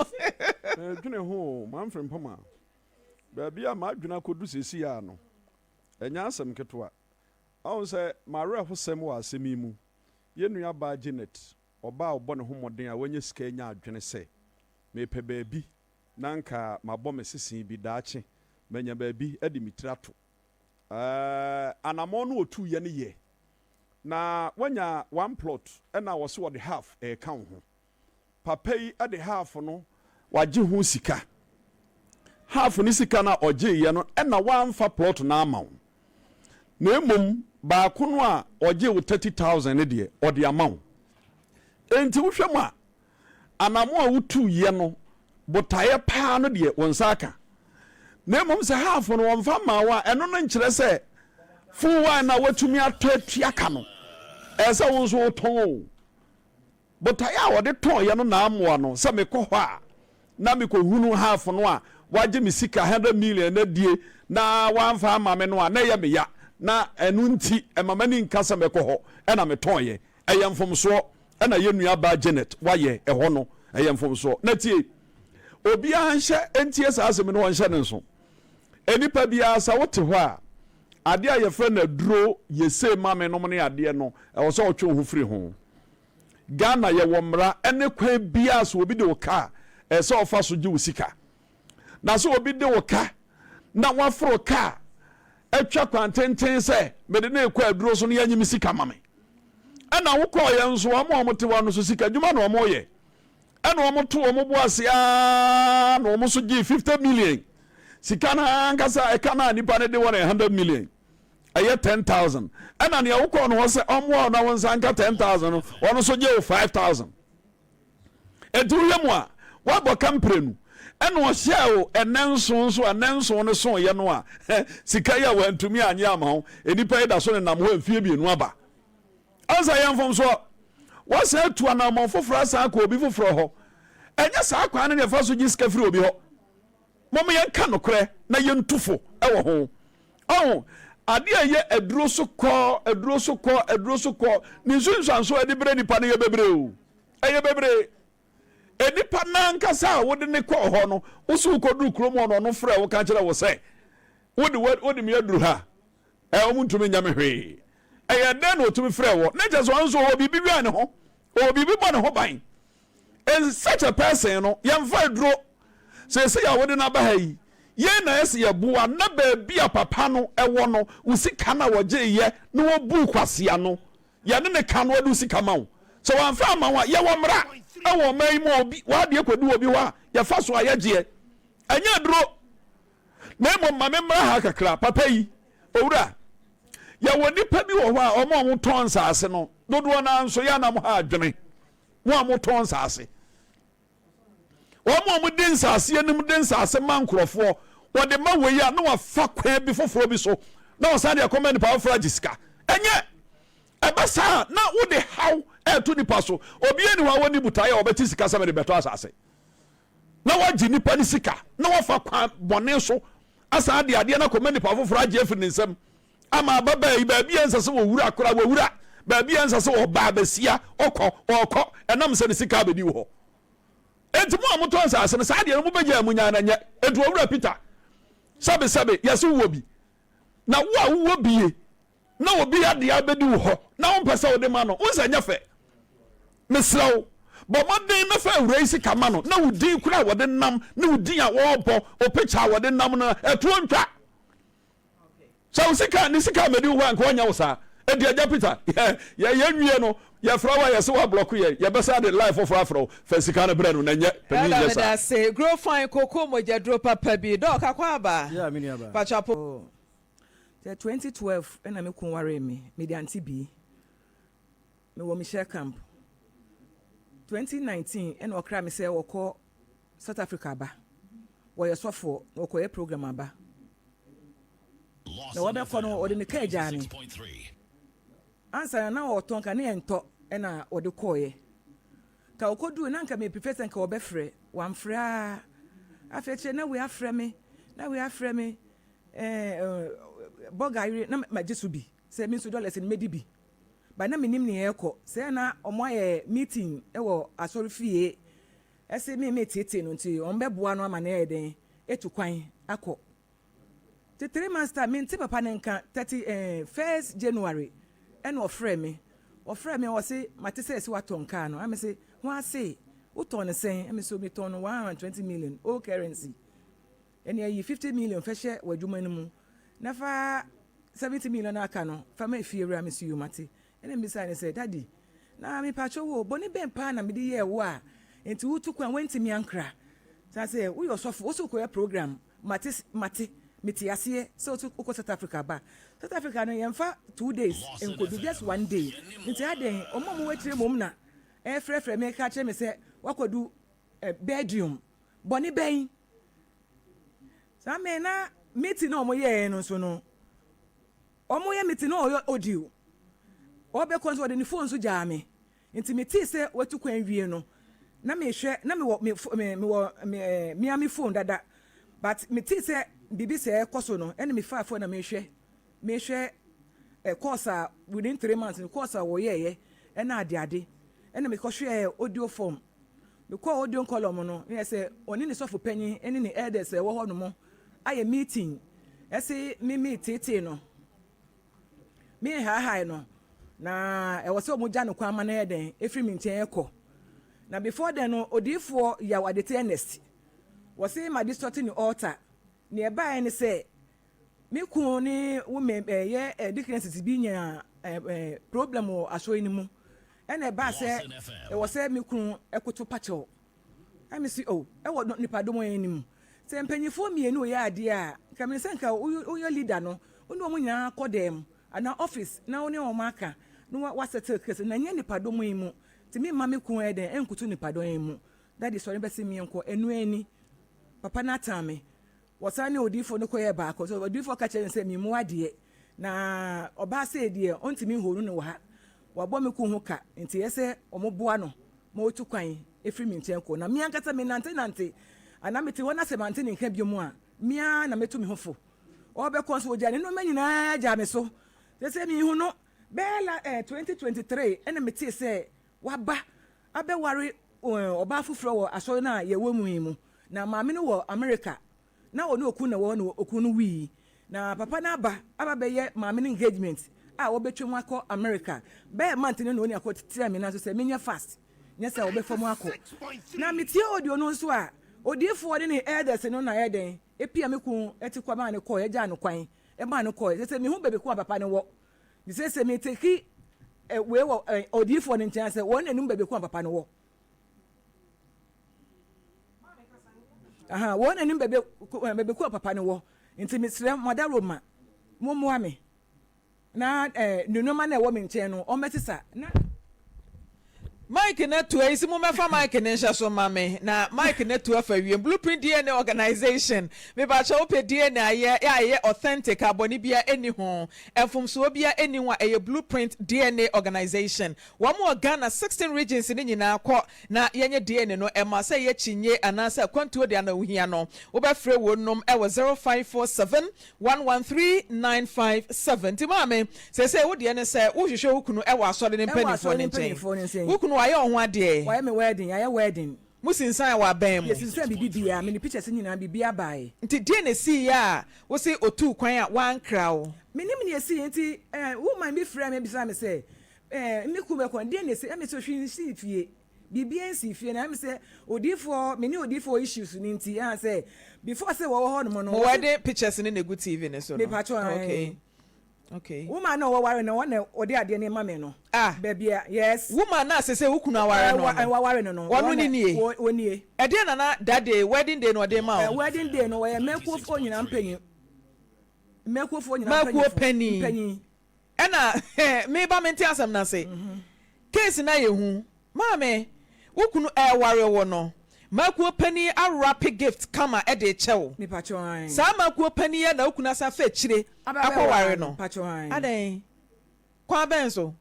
Dwene ho o, Manfred Mpoma. Baabi a m'adwene akɔdu seesei ara no, ɛnyɛ asɛm ketewa. Woahu sɛ m'awerɛhosɛm wɔ asɛm yi mu. Yɛn nuabaa Janet, ɔbaa a ɔbɔ ne ho mmɔden a wanya sika anya adwene sɛ, 'Mepɛ baabi na anka mabɔ me sese bi, daakye manya baabi de me tiri ato. Ɛɛ, anammɔn no ɔtuiɛ no yɛ. Na wanya one plot ɛna ɔse ɔde half reka wo ho. Papa yi de half no wagye ho sika. Half ne sika no a ɔgyeeɛ no ɛna wamfa plot no ama wo. Na mmom baako no a ɔgyee wo 30,000 no deɛ ɔde ama wo. Enti wohwɛ mu a, Anammɔn a wotuiɛ no botaeɛ paa no deɛ wo nsa aka. Na mmom sɛ half no wɔmfa mmaa wo a, ɛno no nkyerɛ sɛ full wine no a woatumi atɔ atua ka no, ɛyɛ sɛ wo nso wotɔn o. Botaeɛ a wɔde tɔeɛ no na amoa no sɛ mekɔ hɔ a na mekɔhunu half no a wagye me sika 100 million no adie na wamfa amma me no a, na ɛyɛ me ya. Na ɛno nti ɛma m'ani nka sɛ mɛkɔ hɔ, ɛna metɔeɛ. Ɛyɛ mfomsoɔ na yɛn nua baa Janet wayɛ ɛhɔ no, ɛyɛ mfomsoɔ. Na tie, obiara nhyɛ ntie saa asɛm yi na ɔnhyɛ ne nso. Nnipa biara sɛ wote hɔ a, adeɛ a yɛfrɛ no aduro, yɛsei ma me nom ne adeɛ no, ɛwɔ sɛ wotwe wo ho firi ho. Ghana yɛwɔ mmara ne kwan biara sɛ obi de wo ka a, ɛsɛ sɛ ɔfa so gye wo sika. Na sɛ obi de wo ka na waforo kaa atwa kwan tenten sɛ mede no rekɔ aduro so no yɛnye me sika ma me. Ɛna wokɔɔyɛ nso wɔn a wɔte hɔ no so sika adwuma na wɔyɛ. Ɛna wɔn to wɔn bo ase aa na wɔn nso gyee 50 million. Sika no ankasa ɛka no a nipa no de wɔ no yɛ 100 million. Ɛyɛ 10,000. Ɛna nea wokɔɔ no hɔ sɛ ɔmmoa wo na wo nsa nka 10,000 no, wɔn nso gye wo 5,000. Enti wohwɛ mu a, woabɔ ka mprenu. Ɛna ɔhyɛɛ wo nnanson nso a nnanson no soeɛ no a, sika yi a wantumi annye amma wo, nnipa yi da so nenam hɔ mfeɛ mmienu aba. Ansa yɛ mfomsoɔ. Woasan atu anammɔn foforɔ asan akɔ obi foforɔ hɔ. Ɛnyɛ saa kwan no na yɛfa so gye sika firi obi hɔ. Mom yɛnka nokorɛ na yɛntu fo wɔ ho. Ɔho, adeɛ a ɛyɛ aduro so kɔ, aduro so kɔ, aduro so kɔ, ne nsunsuansoɔ a ɛde brɛ nipa no yɛ bebree o. Ɛyɛ bebree. Nipa no ankasa a wode ne kɔɔ hɔ no, wo so wokɔduru kurom hɔ no, ɔno frɛ wo ka kyerɛ wo sɛ, wode wode me aduru ha, ɛ wɔn ntumi nyɛ me hwee. Ɛyɛ dɛn na ɔtumi frɛ wɔ? Na kyerɛ sɛ ɔno nso ɔwɔ biribi wia ne ho, ɔwɔ biribi bɔ ne ho ban. And such a person no, yɛmfa aduro. Seesei a wode no aba ha yi, yɛn na ɛsɛ yɛboa na baabi a papa no ɛwɔ no, wo sika no a wɔgyeeɛ na wɔbuu kwasea no, yɛne ne ka no ɔde wo sika ma wo. Sɛ wamfa amma wo a, yɛwɔ mmara wɔ ɔman yi mu a obi w'adeɛ kɔdu obi hɔ a, yɛfa so a yɛgyeɛ. Ɛnyɛ aduro. Na mmom ma me mmra ha kakra, papa yi, owura, yɛwɔ nnipa bi wɔ hɔ a wɔn a wɔtɔn nsaase no, dodoɔ no ara nso yɛ a na mo ha adwene, mo a motɔn nsaase. Wɔn a wɔde nsaase anim de nsaase ma nkurɔfoɔ, wɔde ma wei a na wafa kwan bi foforɔ bi so na wɔsan de akɔma nipa foforɔ agye sika. Ɛnyɛ ɛba saa na wode haw ɛreto nipa so. Obiara ni hɔ a wɔnni botaeɛ a wɔbɛte sika sɛ mede bɛtɔ asase. Na wagye nipa ne sika na wafa kwan bɔne so asan de adeɛ no akɔma nipa foforɔ agye afiri ne nsam. Ama ababaa yi, baabi a ɛnsɛ sɛ ɔwura koraa, wawura. Baabi a ɛnsɛ sɛ ɔba abasia, ɔkɔ, ɔrekɔ, ɛnam sɛ ne sika abɛdi wɔ hɔ. Enti mo a motɔ nsase no, saa deɛ no mobɛgyaa mu nyaa na nyɛ. Enti owura Peter, sɛbesɛbe, yɛse wowɔ bi. Na wo a wowɔ bie, na obi adeɛ abɛdi wo hɔ, na wompɛ sɛ wode ma no, wo sɛ nyɛ fɛ. Mesrɛ wo, bɔ mmɔden na fa awura yi sika ma no, na wo din koraa a wɔde nam, ne wo din a wɔrebɔ, wo picture a wɔde nam no, ɛtoɔ ntwa. Sɛ wo sika ne sika mɛdi wo hɔ a nka ɔnyɛ wo saa. Enti agya Peter yɛ yɛ yɛn nwie no yɛfrɛ wo a yɛse wa blɔko yɛn yɛbɛsan de line foforɔ afrɛ wo fa sika no brɛ no na nyɛ panin Elder nyɛ meda saa. ase. Grow fine koko mogya duro papa bi. Doc akwaaba. Yeah, me nua baa. Pacho apo. Oh, sɛ 2012 ɛna me kun waree me, mede ante bii. Mewɔ Michelle camp. 2019 ɛna ɔkra me sɛ ɔkɔ South Africa aba. Wɔyɛ sɔfoɔ na ɔkɔyɛ program aba. Na wɔbɛkɔ no ɔde ne kaa gyaa me. Ansa na na ɔtɔn ka ne ɛntɔ ɛna ɔde kɔɔeɛ. Ka ɔkɔduu na nka me prefer sɛ nka ɔbɛfrɛ. Wamfrɛ aa. Afei akyire na wei afrɛ me, na wei afrɛ me. Ɛɛ bɔga yere na magye so bi sɛ me nso dollars no mɛdi bi. But na menim nea ɛrekɔ. Sɛ na wɔayɛ meeting wɔ asɔre fie ɛse me meteetee no nti wɔbɛboa no ama no ayɛ dɛn atu kwan akɔ. Nti 3 months time mente papa ne nka. 31st January ɛna ɔfrɛ me. Ɔfrɛ me, ɔse mate sɛ ɛsɛ watɔn kaa no. Ame se ho ase wotɔn ne sɛn? Ɛme so metɔn no 120 million old currency. Ɛne ayi 50 million fɛ hyɛ w'adwuma no mu na fa 70 million aka no fa ma efie wura. Me so yi mate. Ɛna mbisa ne sɛ, "Daddy, na mepatwɛ wo, bɔne bɛn paa na mede yɛɛ wo a nti wotu kwan woantumi ankra saa sɛ woyɛ ɔsɔfo, wo so wokɔyɛ program? Mate, mate, mete aseɛ sɛ woso wokɔ South Africa ba. South Africa no yɛmfa 2 days nkodu, just one day. Nti adɛn ɔmo a mowɔ akyire mmom na ɛfrɛfrɛ me ka kyerɛ me sɛ woakɔdu Belgium? Bɔne bɛn saa?" Me na meeting na ɔmo yɛɛ no nso no, ɔmo yɛ meeting na ɔyɛ audio. Ɔbɛkɔ nso ɔde ne phone nso gyaa me. Nti metee sɛ watu kwan wie no, na mehwɛ na mewɔ me me mewɔ me ɛɛ mea me phone dada, but metee sɛ biribi sɛ ɛkɔ so no, ɛna mefaa phone na mehwɛ course a within 3 months no, course a wɔyɛɛyɛ ɛna ade ade. Ɛna mekɔhwɛ audio form, mekɔɔ audio column no, ne yɛ sɛ ɔne ne sɔfo panyin ɛne ne elders a ɛwɔ hɔ nom ayɛ meeting, ɛsɛ me me tietie no, me haahae no, na ɛwɔ sɛ ɔmo gya no kwan ma no yɛ dɛn efiri mi nkyɛn ɛkɔ. Na before then no, odiifoɔ Yaw Adete Ernest wɔsi ma distort ne altar. Nea ɛbaeɛ ne sɛ me kun ne women ɛyɛ deaconesses bi nya ɛ ɛ problem wɔ asɔre no mu, ɛna ɛbaa sɛ ɛwɔ sɛ me kun ɛkoto pakyɛw. Ɛmi si o ɛwɔ nipadɔm anim sɛ mpanyinfoɔ mmienu yɛ adeɛ a, nka mi sɛ nka woyɛ leader no, wo ne wɔn nyinaa kɔ dɛm anaa office na wo ne wɔn aka na wa settle case, na nyɛ nipadɔm yi mu. Nti mi ma mi kun yɛ dɛn ɛnkutu nipadɔm yi mu. Daddy sɔre bɛsi mi nkɔ ɛnu ani. Papa n'atan mi, wɔsan ne odiifoɔ no kɔyɛ baako so. Odiifoɔ ka kyerɛ no sɛ mi mu adeɛ na ɔbaa sɛ deɛ ɔntumi nhoro no wɔ ha, wabɔ me kun ho ka, nti yɛ sɛ ɔmo boa no ma otu kwan efiri mi nkyɛn kɔ. Na mi ankasa mi nante nante anaa mi te hɔ na sɛ mante ne nka bio mu a, mia na metu mi ho fo. Ɔbɛkɔ nso ogya ne nneɛma nyinaa gya me so sɛ mi hu no bɛyɛ la 2023 ɛna mi te sɛ waba abɛware ɔbaa foforɔ wɔ asɔre no a yɛwɔ mu yi mu. Na maame no wɔ America na ɔne okun na wɔ na okun no wii, na papa no aba bɛyɛ maame no engagement a wɔbɛtwa mu akɔ America bɛyɛ month no, na ɔne akɔ tia mi na so sɛ menyɛ fast nyɛ sɛ wɔbɛfa mu akɔ. Na metie audio no nso a, odiifoɔ ne ne elders no na ɛyɛ dɛn epia me kun ɛte kɔ maa ne kɔɔ, ɛgya no kwan ɛmaa no kɔɔ. Sɛ mehu baabi ko a papa no wɔ sɛ me take ɛ wei wɔ odiifoɔ no nkyɛn sɛ wɔn n'anum baabi ko a papa no wɔ aha, wɔn n'anim baabi ko a papa no wɔ. Nti mesrɛ mo, adaworoma, mommoa me na ne nneɛma na ɛwɔ me nkyɛn no ɔmmɛsesa na Mike na tu ayi si mo mɛfa mike ne nhyɛ so ma me na mike na tu afa wiem. Blueprint DNA Organization, mebakyɛ wopɛ DNA ayɛ a ɛyɛ authentic, abɔne bia ɛni ho, mfomsoɔ bia ɛni ho a, ɛyɛ Blueprint DNA Organization. Wɔn wɔ Ghana 16 regions ne nyinaa. Kɔ na yɛnyɛ DNA no ɛma sɛ yɛ kyinye anaasɛ akwantuo de ana ohia no, wobɛfrɛ wɔn nom ɛwɔ 0547 113 957. Nti maame, sɛsɛ wo deɛ ne sɛ wohwehwɛ wo kunu ɛwɔ asɔre ne ɛwɔ mpanimfoɔ asɔre ne ne nkyɛn. Mpanimfoɔ ne nkyɛn. Wo kunu wayɛ wo ho adeɛ? Wayɛ me wedding, yɛayɛ wedding. Mo sinsan wɔ abɛn mu? Yɛsinsan biribi biara, me ne pictures nyinaa, biribi abaeɛ. Nti deɛ na esii yɛ a wosi otuu kwan a wankra wo? Menim nea ɛsii. Nti woman bi frɛ me bisa me sɛ me kun bɛkɔ, deɛ na ɛsi? Ɛmi sɛ hwee nsii fie, biribiara nsii fie, na ɛmi sɛ odiifoɔ, me ne odiifoɔ issues no nti ɛhan sɛ before sɛ wɔwɔ hɔ nom no. Mo wedding pictures ne na egu TV ne so no? Mepatwɔ. Okay. Woman na ɔwɔware no, wɔn na ɔde adeɛ no ma me no. Ah. Baabi a, yes. Woman na sese wo kunu aware no no? Waware no no. Ɔno ne nie? Wɔ nie. Ɛdeɛ nana that day, wedding day na ɔde ma wo? Wedding day no, wɔyɛ mɛkuofoɔ nyinaa mpanyin, mɛkuofoɔ nyinaa. Mɛkuo panyin. Mpanyin. Ɛna meba mente asɛm no ase. Case na yɛ hu. Maame, wo kunu ɛware wo no, makuo panin awrap gift kama ɛde kyɛ wo. Mepatwɔ. Saa makuo panin yɛ na wo kunu asan fɛ akyire akɔware no? Mepatwɔ. Adɛn, kwan bɛn so?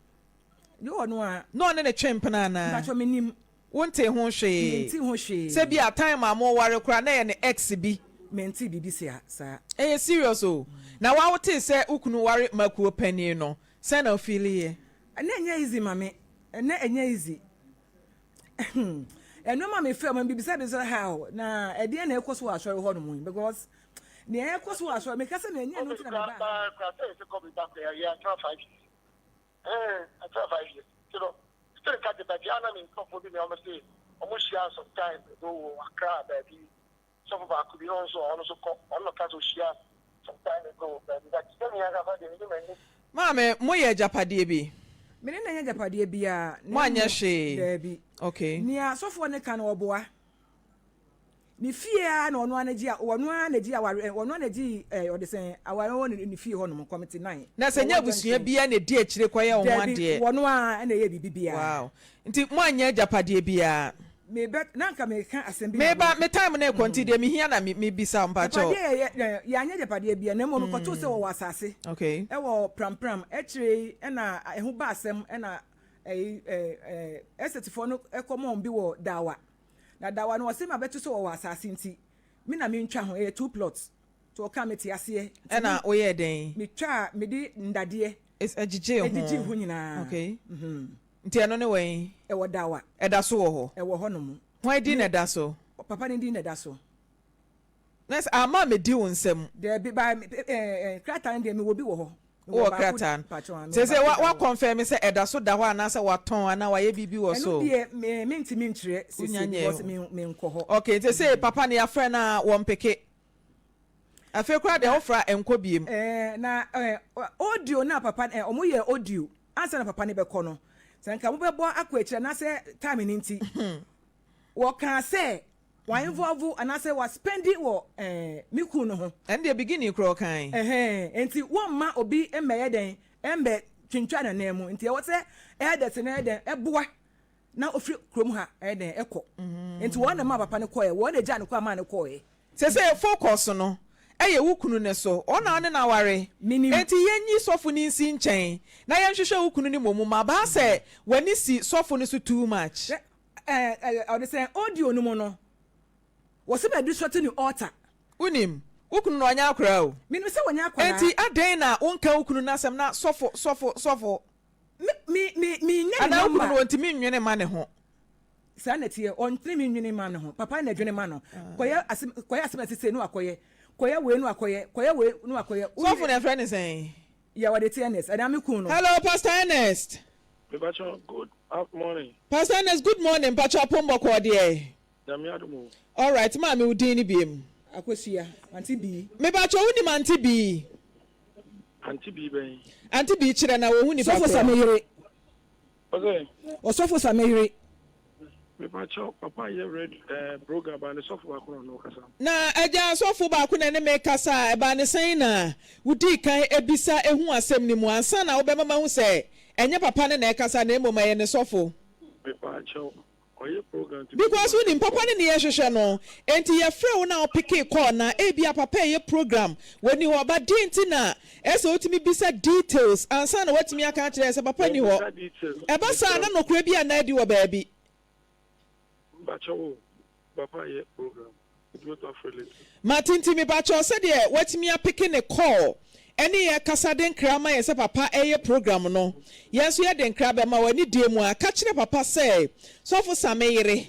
Yɛ ɔno a. Na ɔne ne twe mpena anaa? Mepatwɔ, menim. Wonte ho hwee? Mente ho hwee. Sɛ bi a time a moware koraa na ɛyɛ ne ex bi? Mente biribi saa. Ɛyɛ serious o. Na wa wotee sɛ wo kunu ware makuo panin no, sɛn na wofeeli yɛ? Ɛnɛ ɛnyɛ easy ma me, ɛnɛ ɛnyɛ easy. Ɛno ma me fɛ mo bibisa bi sɛ how na ɛdeɛ na ɛkɔ so wɔ asɔre hɔ nom yi, because Nea ɛrekɔ so wɔ asɔre, meka sɛ ɛnyɛ ɛno nti na mebaa ha. Sɔfo baako bi ɔno nso ɔno nso kɔ ɔno na ɔka sɛ ohyia some time ago baabi but sɛ me ankasa deɛ menim m'ani. Maame, moyɛ agyapadeɛ bi? Me ne no nyɛ agyapadeɛ biara, na Moanyɛ mmom, hwee? daabi. Okay. Nea sɔfoɔ no ka no, ɔboa. Ne fie ara na ɔno ara na gye, ɔno ara na gye aware, ɔno ara na gye ɛɛ ɔde sɛn aware wɔ ne ne fie hɔnom, Committee 9. Na sɛ nyɛ Wɔwɔ abusua junction. biara na ɛdi akyire kɔyɛ wo ho Daabi, adeɛ? wɔn ara na ɛyɛ biribi biara. Wow. Nti moanyɛ agyapadeɛ biara? Me bɛ, na anka meka asɛm bi ma Meba, wo. me time no rekɔ nti deɛ mehia na me mebisa wo, mpakyɛw. Agyapadeɛ yɛ, yɛ, yɛanyɛ agyapadeɛ biara, na mmom mekɔtoo sɛ wɔwɔ asase Okay. wɔ Prampram. Akyire yi na ɛho baa asɛm na ɛyi, ɛ, ɛ, estatefoɔ no kɔmɔɔ bi wɔ Dawa. Na Dawa no wɔse mabɛto sɛ wɔwɔ asase nti, me na mentwa ho, ɛyɛ two plots. Nti ɔkaa mete aseɛ. Nti Ɛna me, woyɛɛ dɛn? metwaa, mede nnadeɛ Ɛgyegyee ho. ɛgyegyee ho nyinaa. Okay. Mhm. Nti ɛno ne wɛn? Ɛwɔ Dawa. Ɛda so wɔ hɔ? Ɛwɔ hɔ nom. Hwan din Ne na ɛda so? papa no din na ɛda so. Na sɛ amma ammɛdi wo nsam. Daabi, ba eh, eh, krataa no deɛ mewɔ bi wɔ hɔ. Mewɔ Wowɔ baako, krataa no? mpakyɛw, ah, mewɔ Seesei baako wa, da hɔ. woakɔnfɛme sɛ ɛda so da hɔ anaasɛ watɔn anaa wayɛ biribi wɔ Ɛno so? deɛ me, mentumi nkyerɛ Wonya seesei nyɛɛ because hɔ. me, menkɔ hɔ. Okay, nti seesei papa no yɛafrɛ no a wɔmpeke. Afei koraa deɛ Na, wofrɛ a ɛnkɔ biem. eh, na eh, audio no a papa, eh, wɔyɛɛ audio ansa na papa no bɛkɔ no, sɛ nka mobɛbɔ akɔ akyiri anaasɛ time no nti, wɔkaa sɛ wa involve anaasɛ wa spendi wɔ eh, me kunu no ho. Ɛno deɛ beginning koraa ɔkae. Ɛhɛn, nti wɔmma obi mmɛyɛ dɛn, mmɛ twintwa n'anan mu. Nti ɛwɔ sɛ elders no yɛ dɛn, ɛboa na ofiri kurom ha ɛyɛ dɛn, ɛkɔ. Nti wɔn na ɛmaa papa no kɔɛ, wɔn na egyaa no kwan maa no kɔɛ. Sesei focus no yɛ wo kunu no so, ɔno na wo ne no aware, Menim. enti yɛnyi sɔfo no nsi nkyɛn na yɛnhwehwɛ wo kunu no mmom. Mabaa sɛ w'ani si sɔfo no so too much. Hwɛ ɛɛ ɛɛ ɔde sɛn audio no mu no, wɔsi ma disrupting ne altar. Wonim, wo kunu no ɔnyɛ akwadaa o. Menim sɛ ɔnyɛ akwadaa. Enti adɛn na wonka wo kunu no asɛm na sɔfo, sɔfo, sɔfo. Me, me, me, mennya ne Anaa wo kunu number. no ɔntumi nnwene mma ne ho. Saa na ɛteɛ, ɔntumi nnwene mma ne ho. Papa na ɛdwene ma no. Kɔyɛ asɛm, kɔyɛ asɛm a ɛte sei na wakɔyɛ. Kɔyɛ wei na wakɔyɛ, kɔyɛ wei na wakɔyɛ. Wo Sɔfo no yɛfrɛ no sɛn? Yeah, wɔde te Ernest, ɛnaa me kunu no. Hello Pastor Ernest. Mepakyɛw good morning. Pastor Ernest good morning mpakyɛw apom bɔkɔɔ deɛ. Nyame adom o. Alright maame wo din ne biem. Akosua, Auntie Bii. Mepakyɛw wo nim Auntie Bii? Auntie Bii bɛn? Auntie Bii kyerɛ na wɔhu nipa Sɔfo korɔ. Sameyere. Ɔsɛ. Ɔsɔfo Sameyere. Mepakyɛw papa yɛ red eh, program ba ne sɔfo baako na ɔne wo kasa. Na agya sɔfo baako na ɛne me rekasa a, ɛbaa ne sɛn na wudii kan bisa ehu asɛm no mu ansa na wobɛma mahu sɛ ɛnyɛ papa no na ɛrekasa na mmom ɛyɛ ne sɔfo? Mepakyɛw ɔyɛ program nti Because wonim, papa no ne yɛhwehwɛ no, enti yɛfrɛɛ wo na wopekee call na ebia papa reyɛ program, wɔnni hɔ, but deɛn nti na ɛsɛ sɛ wotumi bisa details ansa na woatumi aka akyerɛ yɛn sɛ papa nni hɔ? Memmisa details, Ɛba saa a mesrɛ na wo. nokorɛ bi anna adi wɔ baabi. Mpakyɛw o, papa yɛ program nti mɛtumi afrɛ later. Mate nti mepakyɛw sɛdeɛ watumi apeke ne call ɛne yɛn kasa de nkra ama yɛn sɛ papa ɛyɛ program no yɛn nso yɛde nkra bɛma wo anidie mu a ka kyerɛ papa sɛ sɔfo Same yere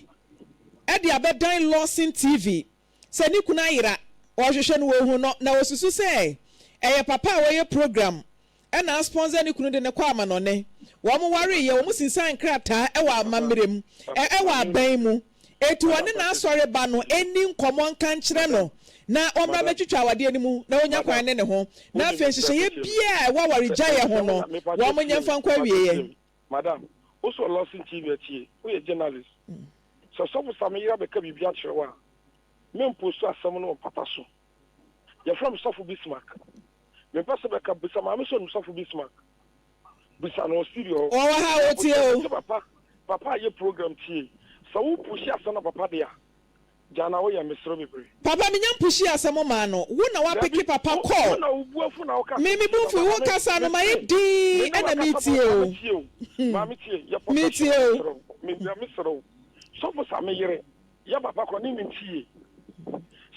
ɛde abɛdan Lawson TV sɛ ne kunu ayera ɔrehwehwɛ no wɔhu no na ɔsusu sɛ ɛyɛ papa a ɔyɛ program ɛna asponsor ne kunu de no kɔ amanɔne. Wɔn wareeɛ, wɔn sinsan nkrataa ɛwɔ amammerɛ mu, ɛ ɛwɔ aban mu. Enti ɔne n'asɔre ba no nni nkɔmmɔ nka nkyerɛ no na ɔmmra mmɛtwitwa awadeɛ no mu na ɔnya kwan ne ne ho. Na afei nhyehyɛeɛ biara a ɛwɔ awaregyaeɛ ho no, wɔn nyɛ mfa nkɔ awieeɛ. Madam, wo so Lawson TV atie, woyɛ journalist. Sɛ Sɔfo Sam yere abɛka biribi akyerɛ wo a, mempostu asɛm no wɔ mpata so. Yɛfrɛ me Sɔfo Bismarck. Mempɛ sɛ bɛka, bisa maame sɛ onim Sɔfo Bismarck. Bisa no wɔ studio hɔ. Ɔwɔ ha a ɔtie o. Mese papa, papa ayɛ program tie. Sɛ wo pushi asɛm na papa de a, gyaa na woyɛ, mesrɛ bebree. Papa menya mpushii asɛm maa no, wo na Dabi, woapeke papa wo, wo call. na wo bu afu na woka Me asɛm me tie bo papa. mfui, wo Maame, kasa no mayɛ mese, me dinn ne ɛna wakasa meretie papa, o. maame tie o. Maame tie, yɛ Meretie professional, o. mesrɛ wo. Me, mesrɛ wo. Sɔfo Same yere, yɛ papa kɔ ne ne ntie.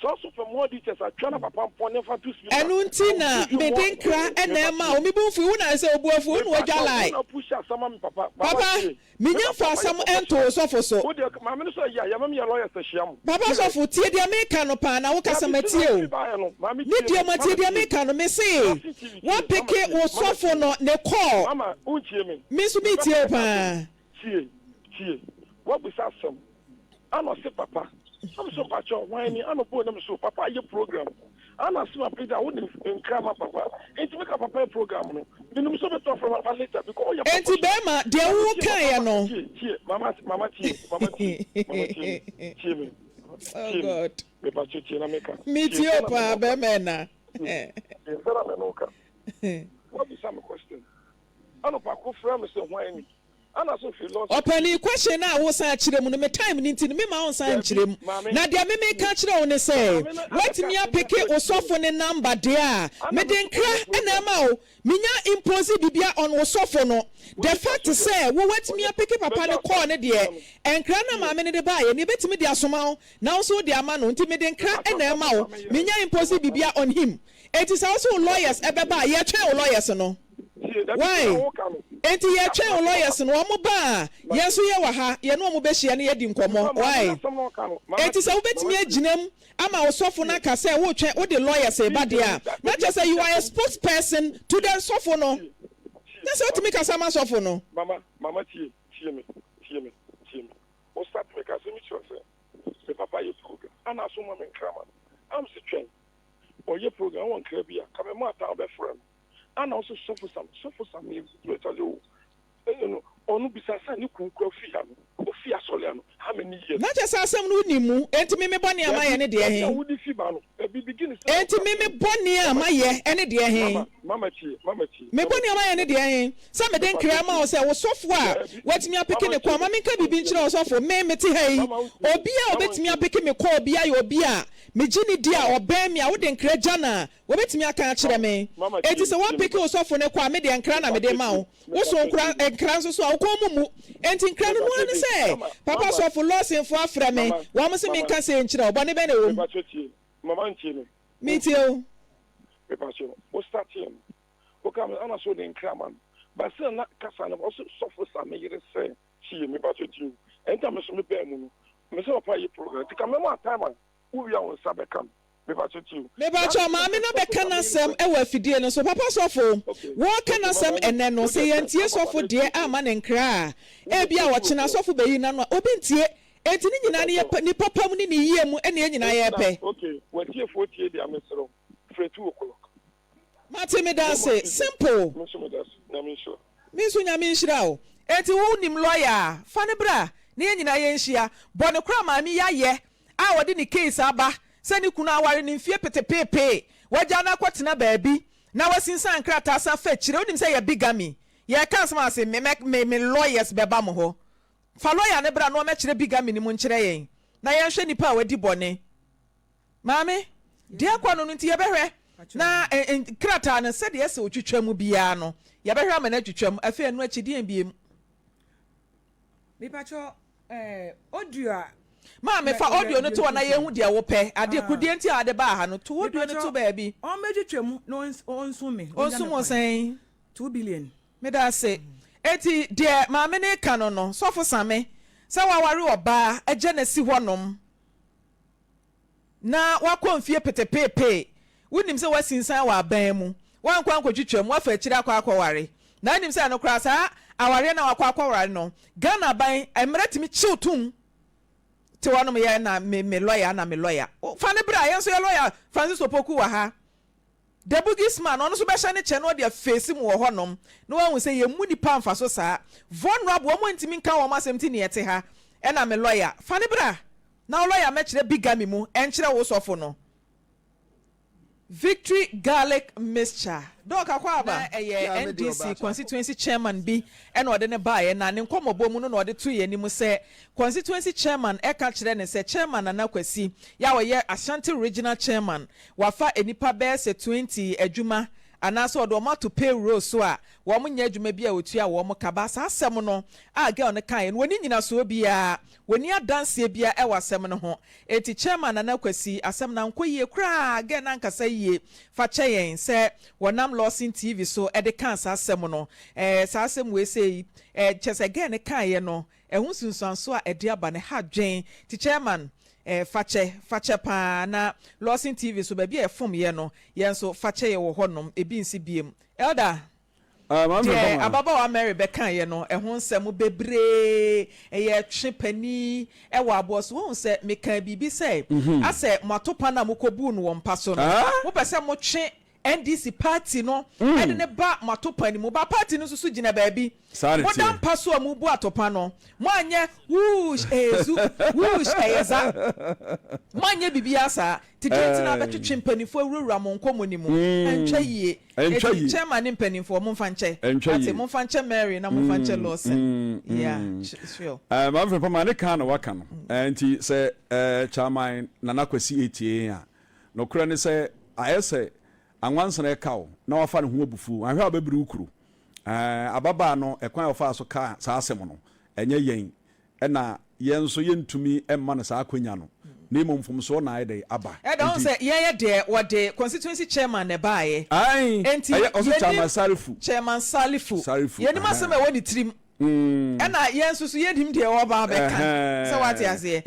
Sɛ ɔso pɛ more details a twa na papa mpɔn ne nfa nto speaker. Ɛno nti I na will give you mede more nkra na mepa ɛma tie. wo. Me bo mfui, wo na ayɛ sɛ wo bo afu, wo na Mepa w'adwa kyɛw wo lie. na push asɛm ma me papa. Mama Papa, tie. Me menya papa mfa ɔyɛ asɛm nto professional. wo sɔfo so. Wo deɛ maame no sɛ ɔyɛ a yɛma me yɛ lawyers ahyia mo. Papa Serious. sɔfo, tie deɛ meka no paa na wo kasa Dabi matie sɛnea o. wofi baeɛ no maame Ne tie deɛ me matie mama deɛ tie. meka no, mese Lawson TV tie mama woapeke tie wo mama sɔfo tie. no ne call. Mama wontie me. Me nso Mepɛ metie sɛ wo meka asɛm. paa. Tie tie. Woabisa asɛm. Ana ɔse papa na me so mpakyɛw hwan ni ana ɔbɔɔ na me so papa ayɛ program ana ase ma pagya wo de nkra ma papa nti me ka papa yɛ program no me nim sɛ ɔbɛtumi afrɛ papa later because ɔyɛ Enti professional bɛɛma deɛ maame wo tie kaeɛ papa no. tie tie mama mama tie mama tie mama tie me tie me Oh tie me God. me pakyɛ tie na me ka Me tie tie nsa o na me paa ne wo ka bɛɛma ɛna. tie tie nsa na me ne wo ka wabisa me question ana pako frɛ me sɛ hwan ni Ɔpanin, question no a wosan kyerɛ mu no, me time no nti no, memma wo nsan nkyerɛ mu. Na deɛ me meka kyerɛ wo ne sɛ, woatumi apeke wo sɔfo no number deɛ a, mede nkra na ɛma wo. Menya impose biribiara on wo sɔfo no. The fact sɛ wo woatumi apeke papa no call no deɛ, nkra no a maame no de baeɛ no, yɛbɛtumi de asoma wo na wo nso wode ama no. Nti mede nkra na ɛma wo. Menya impose biribiara on him. Enti sɛ wo se wo lawyers ɛbɛba a, yɛtwɛn wo lawyers no. Why? Enti yɛtwɛn wo lawyers no, wɔn ba a, yɛn nso yɛwɔ ha, yɛne wɔn bɛhyia na yɛadi nkɔmmɔ. Why? Enti sɛ wobɛtumi agyina mu ama wo sɔfo no aka sɛ woretwɛn, wode lawyers reba deɛ a, na kyerɛ sɛ you are a spokesperson to the sɔfo no. Na sɛ wotumi kasa ma sɔfo no. Mama, mama tie, tie me, tie me, tie me. Wo start me ka sɛ me kyerɛ sɛ me papa yɛ program, ana aso ma me nkraman. Am se twɛn, ɔyɛ program wɔ nkra bi a, ka me ma atan bɛfrɛ no. Ana ɔse sɔfo sam sɔfo sam yɛ good kyale o ɛyɛ no ɔno bisa sɛ ne kunu kura fi ha no ofi asɔre ano how many years. Na kyerɛ sɛ asɛm no wonim mu enti me me bɔne a mayɛ ne deɛ Dabi he? a wode fi ba no dabi begin sɛ Enti ɔkura me fi me bɔne a mayɛ ne deɛ he? Mama mama tie mama tie Me mama bɔne a tie mayɛ ne deɛ he? Sɛ mede mepa nkra kyɛw ama wo tie sɛ wo sɔfo a dabi watumi apeke mama ne ntie kɔɔ ma me menka biribi wontie nkyerɛ me wo sɔfo me mete ha yi mama wontie me obi a mama obetumi wontie me apeke me kɔɔ biara yɛ obi a megye no di a mama ɔbɛn me a wode nkra gya no a Wɔbɛtumi aka akyerɛ me. Mama Enti tie sɛ me, tie me woapeke ba. wo sɔfo no kɔ a, me deɛ nkra na Mepa mede kyɛ rema tie, wo. mepa Woso kyɛ nkra, tie me. nkra nso so a, wo kɔn mu mmu. Enti nkra no, Mepa no ara kyɛ ne tie, sɛ, mama, Papa mama, sɔfo, Lawsonfoɔ afrɛ me, mama, wɔn se mama, menka sei nkyerɛ wo. Bɔne bɛn na ɛwɔ mu? mepa kyɛ tie, mama ntie me, Metie wontie. wo. Mepa kyɛ, wo starteɛ no, woka me, ana sɛ wode nkra ma no. But sɛ na kasa no, ɔse sɔfo sa me yere sɛ, tie, mepa kyɛ tie o. Ɛnti a me nso me baa mu no, me sɛ papa yɛ program, nti ka mɛma time a, wowie a wo nsa bɛka no. Mepakyɛw, maame no abɛka n'asɛm wɔ afidie no so. Papa sɔfo, wɔreka n'asɛm ɛnnɛ no, sɛ yɛantie sɔfo deɛ amma no nkra a, ebia ɔkyena sɔfo bɛyi n'ano a, obi ntie. Enti ne nyinaa no yɛ ne papa mu ne ne yie mu na yɛn nyinaa yɛrepɛ. Mate medase simple. Me nso Nyame nhyira wo. Enti wo nim lawyer a, fa no bra na yɛn nyinaa yɛnhyia. Bɔne koraa maame yi ayɛ a ɔde ne case aba sɛ ne kunu aware no mfie petepeepee, wagyaa no akɔtena baabi na wasinsan nkrataa san fa akyire. Wonim sɛ yɛ bigamy. Yɛreka asɛm a ɔse me mɛ me me lawyers bɛba mo hɔ. Fa lawyer no bra na ɔmmɛkyerɛ bigamy no mu nkyerɛ yɛn na yɛnhwɛ nipa a wadi bɔne. Maame, deɛ ɛkɔ no no nti yɛbɛhwɛ na krataa no sɛdeɛ ɛsɛ otwitwa mu biara no yɛbɛhwɛ ama no atwitwa mu. Afei ɛno akyi deɛn biem? Mepakyɛ eh, audio a. Maame, fa audio no to hɔ na yɛnhu deɛ wopɛ. Adeɛ ko deɛ nti a wode baa ha no, to audio no to baabi. Ɔmmɛtwitwa mu na ɔnsum me. Ɔnsum wo sɛn? 2 billion. Meda ase. Enti deɛ maame no reka no no, Sɔfo Same, sɛ waware ɔbaa agya no asi hɔnom, na woakɔ mfie petepeepee, wonim sɛ woasinsan wɔ aban mu, woankɔ ankɔtwitwa mu, woafa akyire akɔ akɔware, na wonim sɛ ɛno koraa saa awareɛ no a woakɔ akɔware no, Ghana aban mmara tumi kye wo tom te hɔnom yɛ na me me lɔya na me lɔya. Fa no bra, yɛn nso yɛ lɔya Francis Opoku wɔ ha. The Bugis man, ɔno nso bɛhyɛ ne kyɛ na ɔde afeesi mu wɔ hɔnom na wahu sɛ yɛmmu nnipa mfa so saa. Vulnerable, wɔn a ntumi nka wɔn asɛm nti na yɛte ha. Ɛna me lɔya, fa no bra na wo lɔya mmɛkyerɛ bigamy mu nkyerɛ wo sɔfo no. Victory Garlic Mixture. Doc Akwaaba. Na ɛyɛ NDC constituency chairman bi na ɔde no baeɛ na ne nkɔmmɔbɔ mu no na ɔde too yɛn anim sɛ constituency chairman ka kyerɛɛ no sɛ Chairman Nana Kwasi yɛ a ɔyɛ Ashanti Regional Chairman Wafa nnipa bɛyɛ sɛ 20 adwuma anaasɛ ɔde wɔn ato payroll so a wɔn nyɛ adwuma bi a ɔtua wɔn ka. But saa asɛm no a girl no kaeɛ no wɔnni nyinasoɔ biara, wɔnni adanseɛ biara ɛwɔ asɛm no ho. Enti Chairman Nana Kwasi, asɛm no ankɔ yie koraa, girl no ankasa yie. Fa kyɛ yɛn sɛ wɔnam Lawson TV so de kaa saa asɛm no. Ɛɛ saa asɛm wei sei, ɛɛ kyerɛ sɛ girl no kaeɛ no, ɛho nsunsuansoɔ a ɛde aba no ɛha adwene. Nti Chairman, ɛɛ fa kyɛ, fa kyɛ pa ara. Na Lawson TV so baabi a yɛfomyɛ no, yɛn nso fa kyɛ yɛn wɔ hɔnom, ebi nsi biom. Elder. Deɛ ababaawa Mary bɛkaeɛ no, ɛho nsɛm bebree. Ɛyɛ twe panin wɔ aboɔ so. Woahu sɛ mekaa biribi sɛ, asɛ mo atopa no a mokɔbuu no wɔ mpa so no, mopɛ sɛ motwe NDC party no de no ba mo atopa no mu. Ba party no nso so gyina baabi. Moda mpa so a mobu atopa no, moanyɛ whoosh ɛyɛ zu, whoosh ɛyɛ za. Moanyɛ biribiara saa. Nti deɛ nti na abɛtwetwe mpaninfoɔ awurawura mo nkɔmmɔ no mu? Ɛntwa yie. Ɛntwa Enti yie. chairman ne mpaninfoɔ momfa nkyɛ. Ɛntwa Wate? yie. Momfa nkyɛ Mary na momfa nkyɛ Lawson. Yeah, sure. Eh, Maame Frimpong, ne kan na waka no. Eh, nti sɛ eh, Chairman Nana Kwasi etie yɛn a, nokorɛ ne sɛ ayɛ sɛ anwansena ɛka wo na wafa ne ho abufuo. Anhwɛ a ɔbɛbiri wo kuro. Eh, ababaa no, ɛkwan a ɔfaa so kaa saa asɛm no, ɛnyɛ yɛn. Ɛna yɛn nso yɛntumi mma no saa akwanya no, na mmom mfomsoɔ na ayɛ dɛn aba. Ɛda wohu Nti. sɛ yɛn yɛ deɛ wɔde constituency chairman na ɛbaeɛ. Ae, Enti ɛyɛ ɔse yɛnim Chairman Sarifu. Chairman Salifu. Sarifu, Yɛnim asɛm ɛhɛn. a ɛwɔ ne tirim. Ɛna yɛn nso so yɛnnim deɛ ɔreba abɛka. Sɛ woate Ɛhɛn. aseɛ?